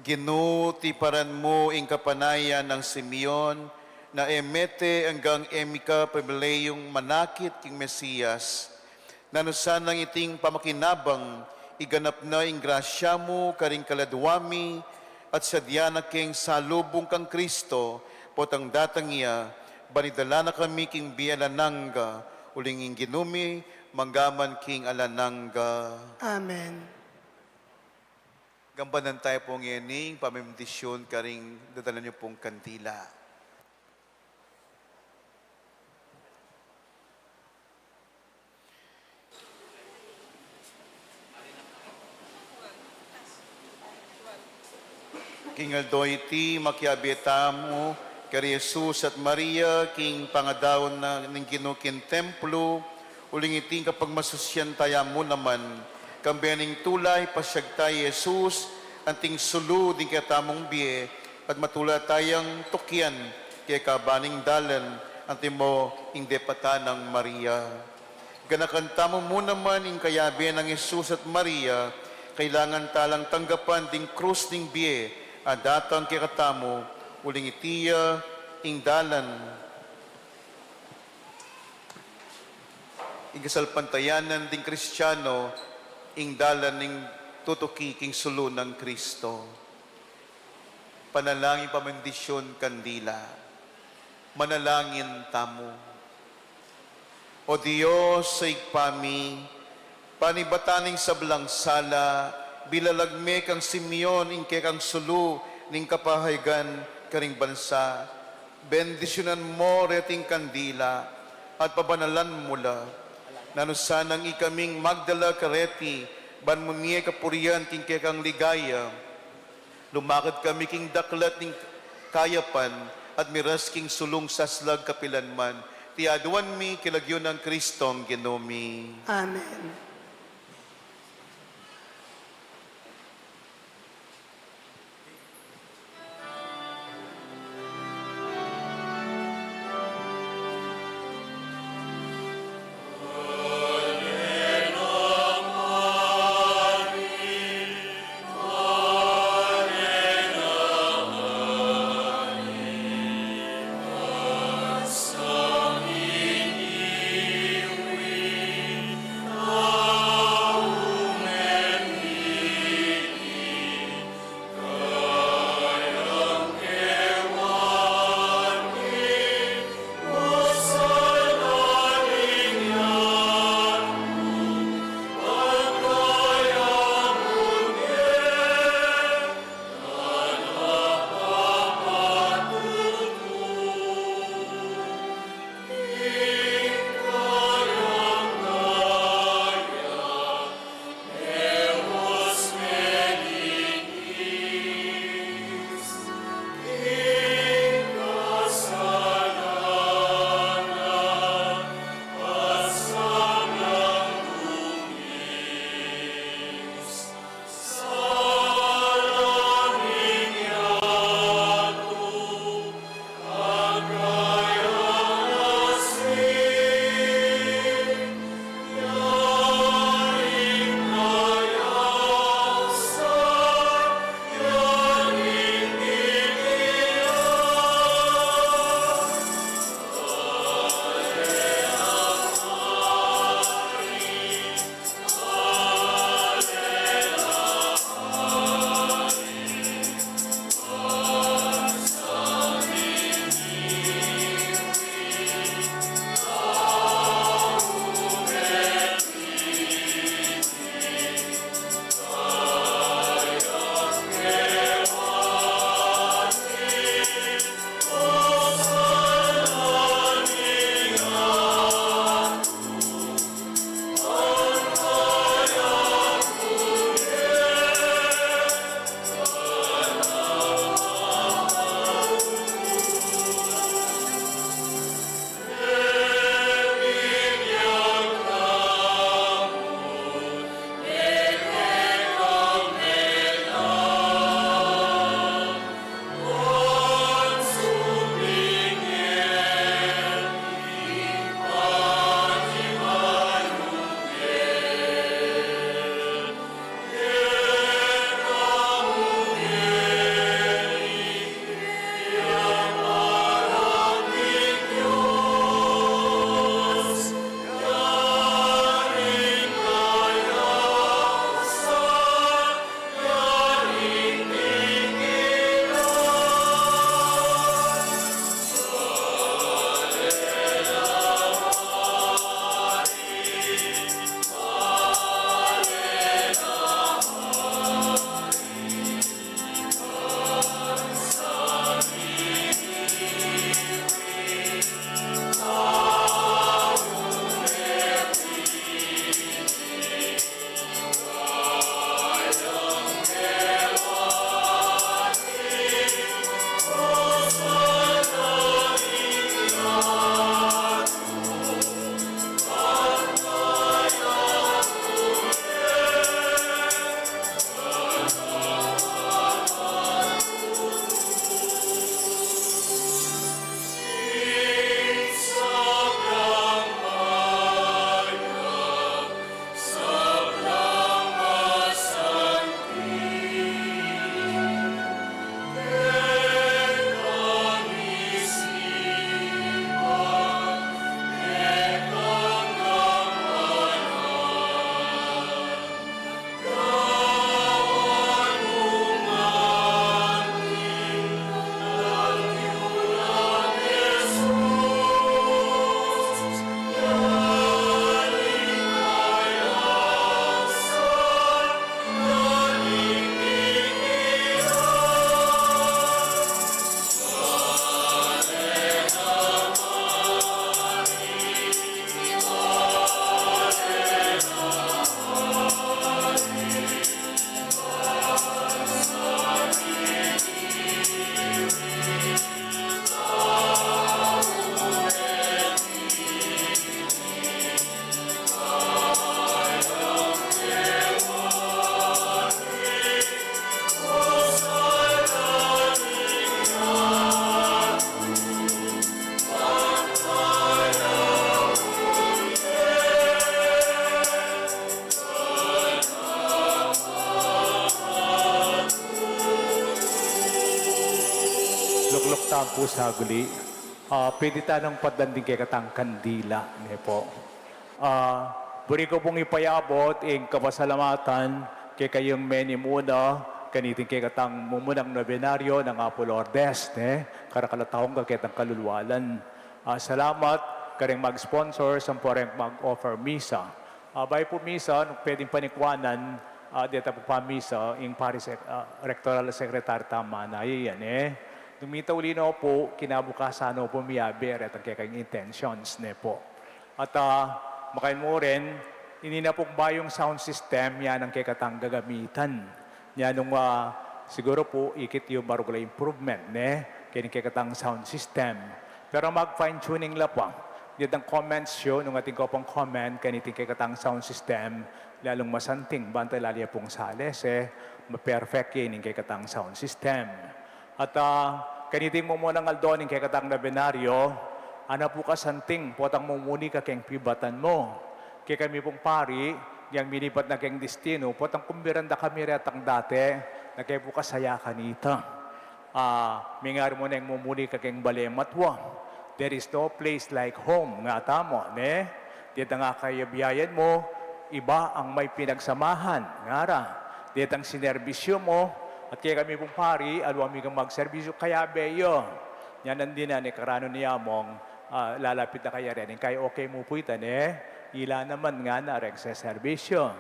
Ginu, tiparan mu ing kapanayan nang Simeon, na e mete anggang e mika pabeleyung manakit king Mesias. Nanu sanang iting pamakinabang, iganap na ing grasya mu karing kaladwa mi, at sadya na keng salubung kang Kristo, potang datang ya, ban idala na kami king bie alang angga, uling ing Ginu mi, mangga man king alang angga. Amen. Gampanan tamu pung ining pamimdisyun karing dadala yu pung kandila. King aldo iti, makiabe tamu kari Jesus at Maria, king pangadaun na ning Ginu king templo, uling iti ing kapagmasusyan tamu naman, kambe ning tula, pasiag ta i Jesus, anting sulu ding kekatamung bie, at matula tayang tukian, keka baning dalan, antimo ing depatan nang Maria. Ganakan tamu mu naman ing kayabe nang Jesus at Maria, kailangan ta lang tanggapan ding krus ning bie, a datang kekatamu, uling iti ya ing dalan. Ing kasalpantayanan ding Kristiano, ing dalan ning tutuki king sulu nang Kristo. Panalangin pamimdisyun kandila. Manalangin tamu. O Dios, Ibpa mi, panibatan ning sablang sala, bilalag me kang Simeon ing kekang sulu ning kapahayagan karing bansa. Bendisyunan mu reting kandila at pabanalan mu la. Nanu sanang ikaming magdala kareti, ban mumie kapurian king kekang ligaya. Lumakad kami king daklat ning kayapan at miras king sulung saslag kapilanman. Iti aduan mi king lagyu nang Kristong Ginu mi. Amen. Tampu saguli, ah, pwede tanang patdan ding kekatang kandila, ne po. Ah, buri ku pung ipayabut ing kapasalamatan kekayung menimuna kaniting kekatang mumunang nobenaryo nang Apo Lourdes, ne? Karakal at taung kaketang kalulwalan. Ah, salamat kareng mag-sponsors ampong reng mag-offer misa. Ah, bayu pu misa, nung pwedeng panikwanan, ah, deta pu pamisa, ing parish sec-, ah, rectoral secretary tama na yan, eh. Nung mitauli no pu, kinabukasan no pu miyabe retang kekayung intentions, ne po. At, ah, makain mu rin, ini na pung bayung sound system, yan ang kekatang gagamitan. Yan nung, ah, siguru pu, ikit yu maragul a improvement, ne? Keni kekatang sound system. Pero mag-fine tuning la pa. Detang comments yu, nung atin ko pung comment, kaniting kekatang sound system, lalung masanting, banta lali pung sales, eh, ma-perfect keni kekatang sound system. At, ah, kaniting mumunang aldo ning kekatang nobenaryo, ana pu kasanting, potang mumuni ka keng pibatan mu. Kekami pung pari, yang minibat na keng destino, potang kumbiran da kami retang date, na ke pu kasaya kanita. Ah, mingari mu neng mumuni ka keng bale matua. There is no place like home, nga tamu, ne? Detang akayabiayan mu, iba ang may pinagsamahan, ngara. Detang sinerbisyu mu, at kekami pung pari, alwa mi kang magserbisyu, kayabe yu. Nyanan dinan e karanu ni among, ah, lalapit na kaya rin. Kaya okay mu pu ita, ne? Ila naman ngana reng seserbisyu.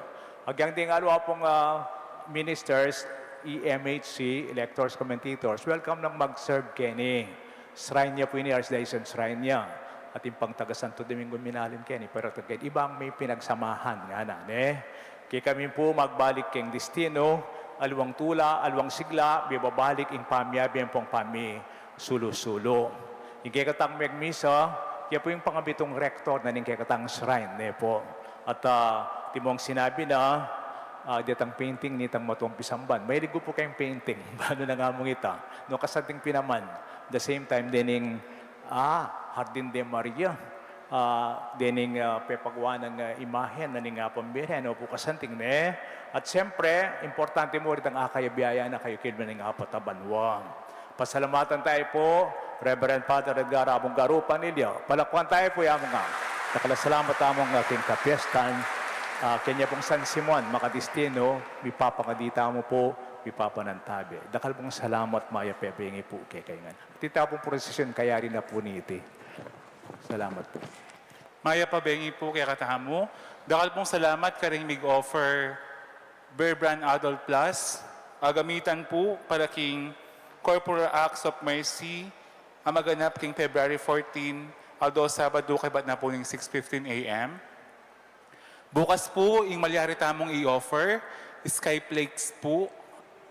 Agyang ding alwa pung, ah, ministers, E M H C, electors, commentators, welcome nang mag-serve keni. Shrine ya pu ini, Archdiocese shrine ya. Atin pang taga Santo Domingo minalim keni, pero taga ibang may pinagsamahan ngana, ne? Kekami pu magbalik keng destino, alwang tula, alwang sigla, bibabalik ing pamiyabe ampong pamisulu-sulu. Ing kekatang megmisa, ya pu ing pangabitung rector na ning kekatang shrine, ne po. At, ah, timong sinabi na, ah, detang painting nitang matuang pisamban. Mahilig ku pu keng painting. Bano na nga mung ita. No, kasanting pin naman. The same time, dening, ah, Hardin de Maria. Ah, dening, ah, pepagawa nang, ah, imahen na ning Apang Birhen. Opu, kasanting ne. At siyempre, importante mu rin ang akayabiayan na kayu kilmen ning apat a banua. Pasalamatan tayu pu, Reverend Father Edgar Abong Garu Panilio. Palakpakan tayu pu ya mu nga. Dakal a salamat tamu nga king kapiestan, ah, kenya pung San Simon, makadistino, mipapangadi tamu pu, mipapanantabe. Dakal pung salamat, mayap a bengi pu kekayu ngan. Iti pung prosesyon kayari na pu niti. Salamat pu. Mayap a bengi pu kekatamu. Dakal pung salamat karing mig-offer Beer Brand Adult Plus, gagamitan pu para king Corporal Acts of Mercy a maganap king February fourteen, aldo Sabado, kaybat na pu ning six fifteen A M. Bukas pu, ing malyari tamung i-offer, Sky Flakes pu,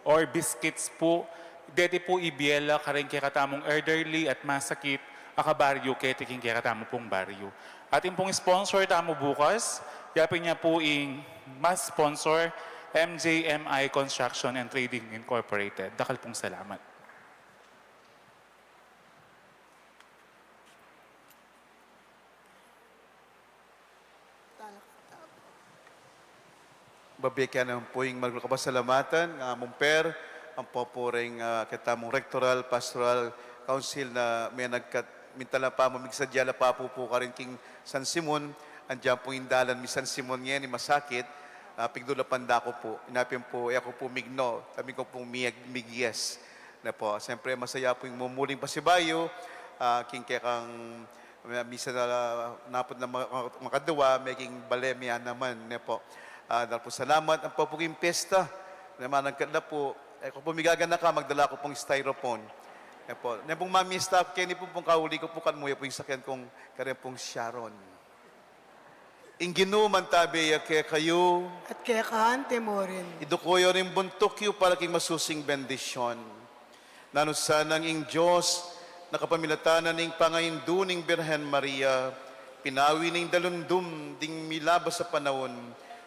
or biscuits pu, deti pu ibie la karing kekatamung elderly at masakit a kabaryu keti king kekatamu pung baryu. Atin pung sponsor tamu bukas, yapin nya pu ing mas sponsor, M J M I Construction and Trading Incorporated. Dakal pung salamat. Babie ke naman pu ing maragul a kapasalamatan, ah, Mumper, ampo pu ring, ah, ketamung Rectoral Pastoral Council na menagkat, minta la pa mu migsadya la pa pu pu karin king San Simon, andiyan pu ing dalan mi San Simon ngeni masakit, ah, pigdulapan da ku pu, inapin pu, e ku pu migno, tabi ku pu mig-, mig-yes. Na po, siyempre, masaya pu ing mumuling pasibayu, ah, king kekang Misa na, naput na ma-, ma-, makadua, meging bale mi ya naman, ne po. Ah, dakal pung salamat, ampo pu king piyesta, ne, managkat la pu, e ku pu migaganaka, magdala ku pung styrofoam. Ne po, ne pung mamista, keni pu pung kauli ku pu, kan muya pu ing sakyan kung karen pung Sharon. Ing Ginu mantabe ya kekayu. At keka naman murin. Iduku yu ring buntuk yu para king masusing bendisyon. Nanu sanang ing Dios, na kapamilatan na ning pangaindu ning Birhen Maria, pinawi ning dalundum ding milabas a panaun,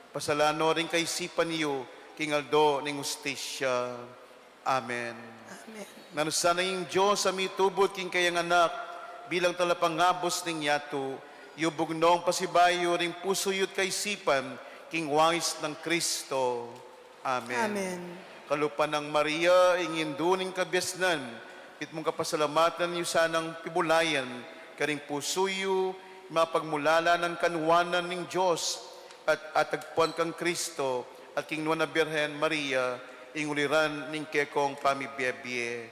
pasalan no ring kaisipan yu king aldo ning hustisya. Amen. Amen. Nanu sanang ing Dios a mitubud king kayang Anak bilang talapangabus ning yatu, yubug nong pasibayu ring pusu yu't kaisipan king wais nang Kristo. Amen. Amen. Kalupa nang Maria, ing Indu ning Kabiasnan, Mitmung kapasalamatan yu sanang pibulayan karing pusu yu, mapagmulala nang kanuanan ning Dios at atagpuan kang Kristo at king Nuan a Birhen Maria, ing uliran ning kekong pamibiebie.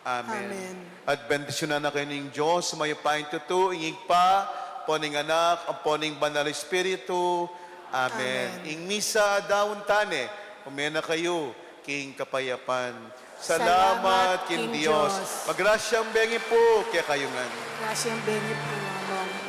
Amen. Amen. At bendisyunan na kayu ning Dios, mayupayang tutu, ing Ibpa, ampo ning Anak, ampo ning Banal Espiritu. Amen. Amen. Ing misa a daun tane, ume na kayu king kapayapan. Salamat king Dios. Magrasyang bengi pu kekayu ngan. Grasyang bengi pu, Among.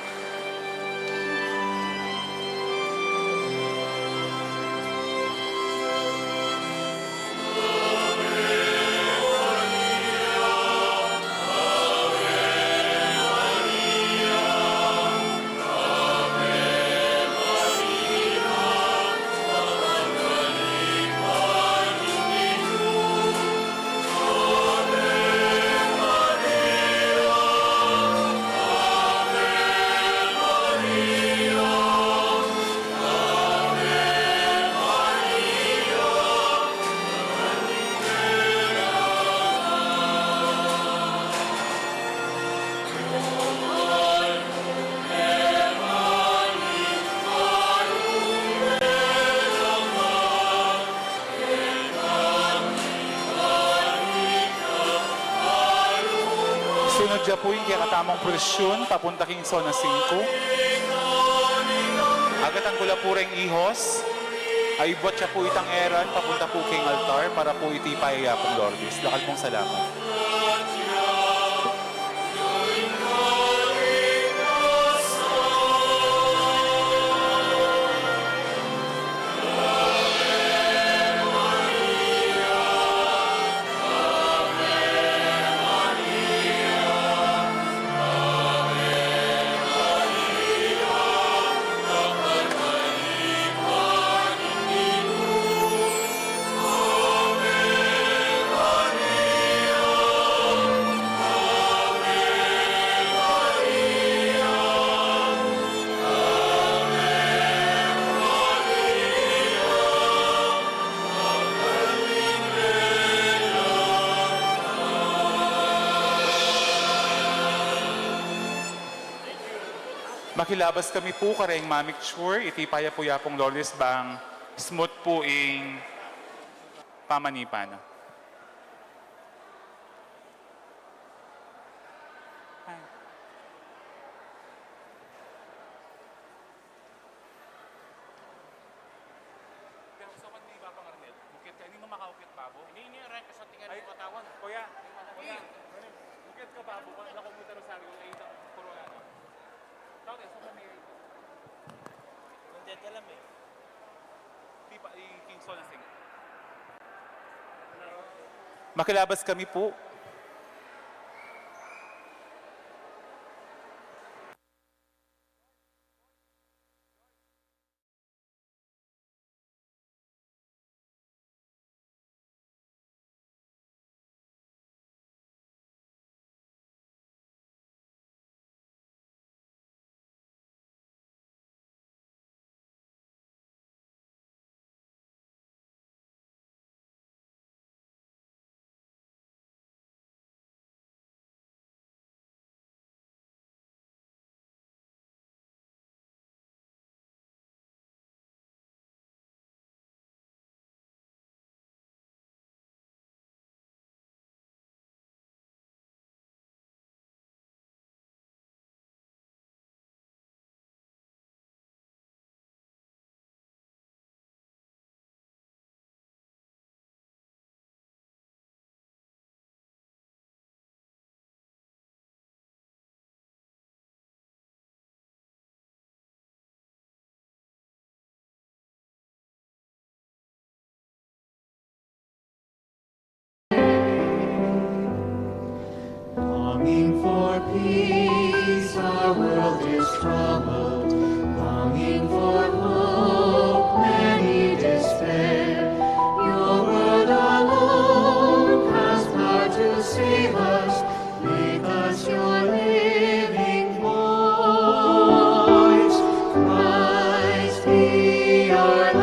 Sunod ya pu ing kekatamung prosesyun papunta king zona singko. Agatan ku la pu reng ihos, a ibuat ya pu itang eran papunta pu king altar para pu iti paya ya pung Lourdes. Dakal pung salamat. Makilabas kami pu kareng mamicture, iti paya pu ya pung Lourdes bang smooth pu ing pamanipan. Pero sa man ni Papa Arnel, ukit ka, ini mo makaukit babo? Ini, ini, aray, kasatingan. Ay, ni katawan. Kuya, kuya, ukit ka babo, kung lako mo ita rosaryo, ay itang corona na. Tawag, sa man ni Nandyan ka lang eh. Di pa, i-, Kingston na sing. Makilabas kami pu. Longing for peace, our world is troubled. Longing for hope, many despair. Your word alone has power to save us. Make us your living voice. Christ, be our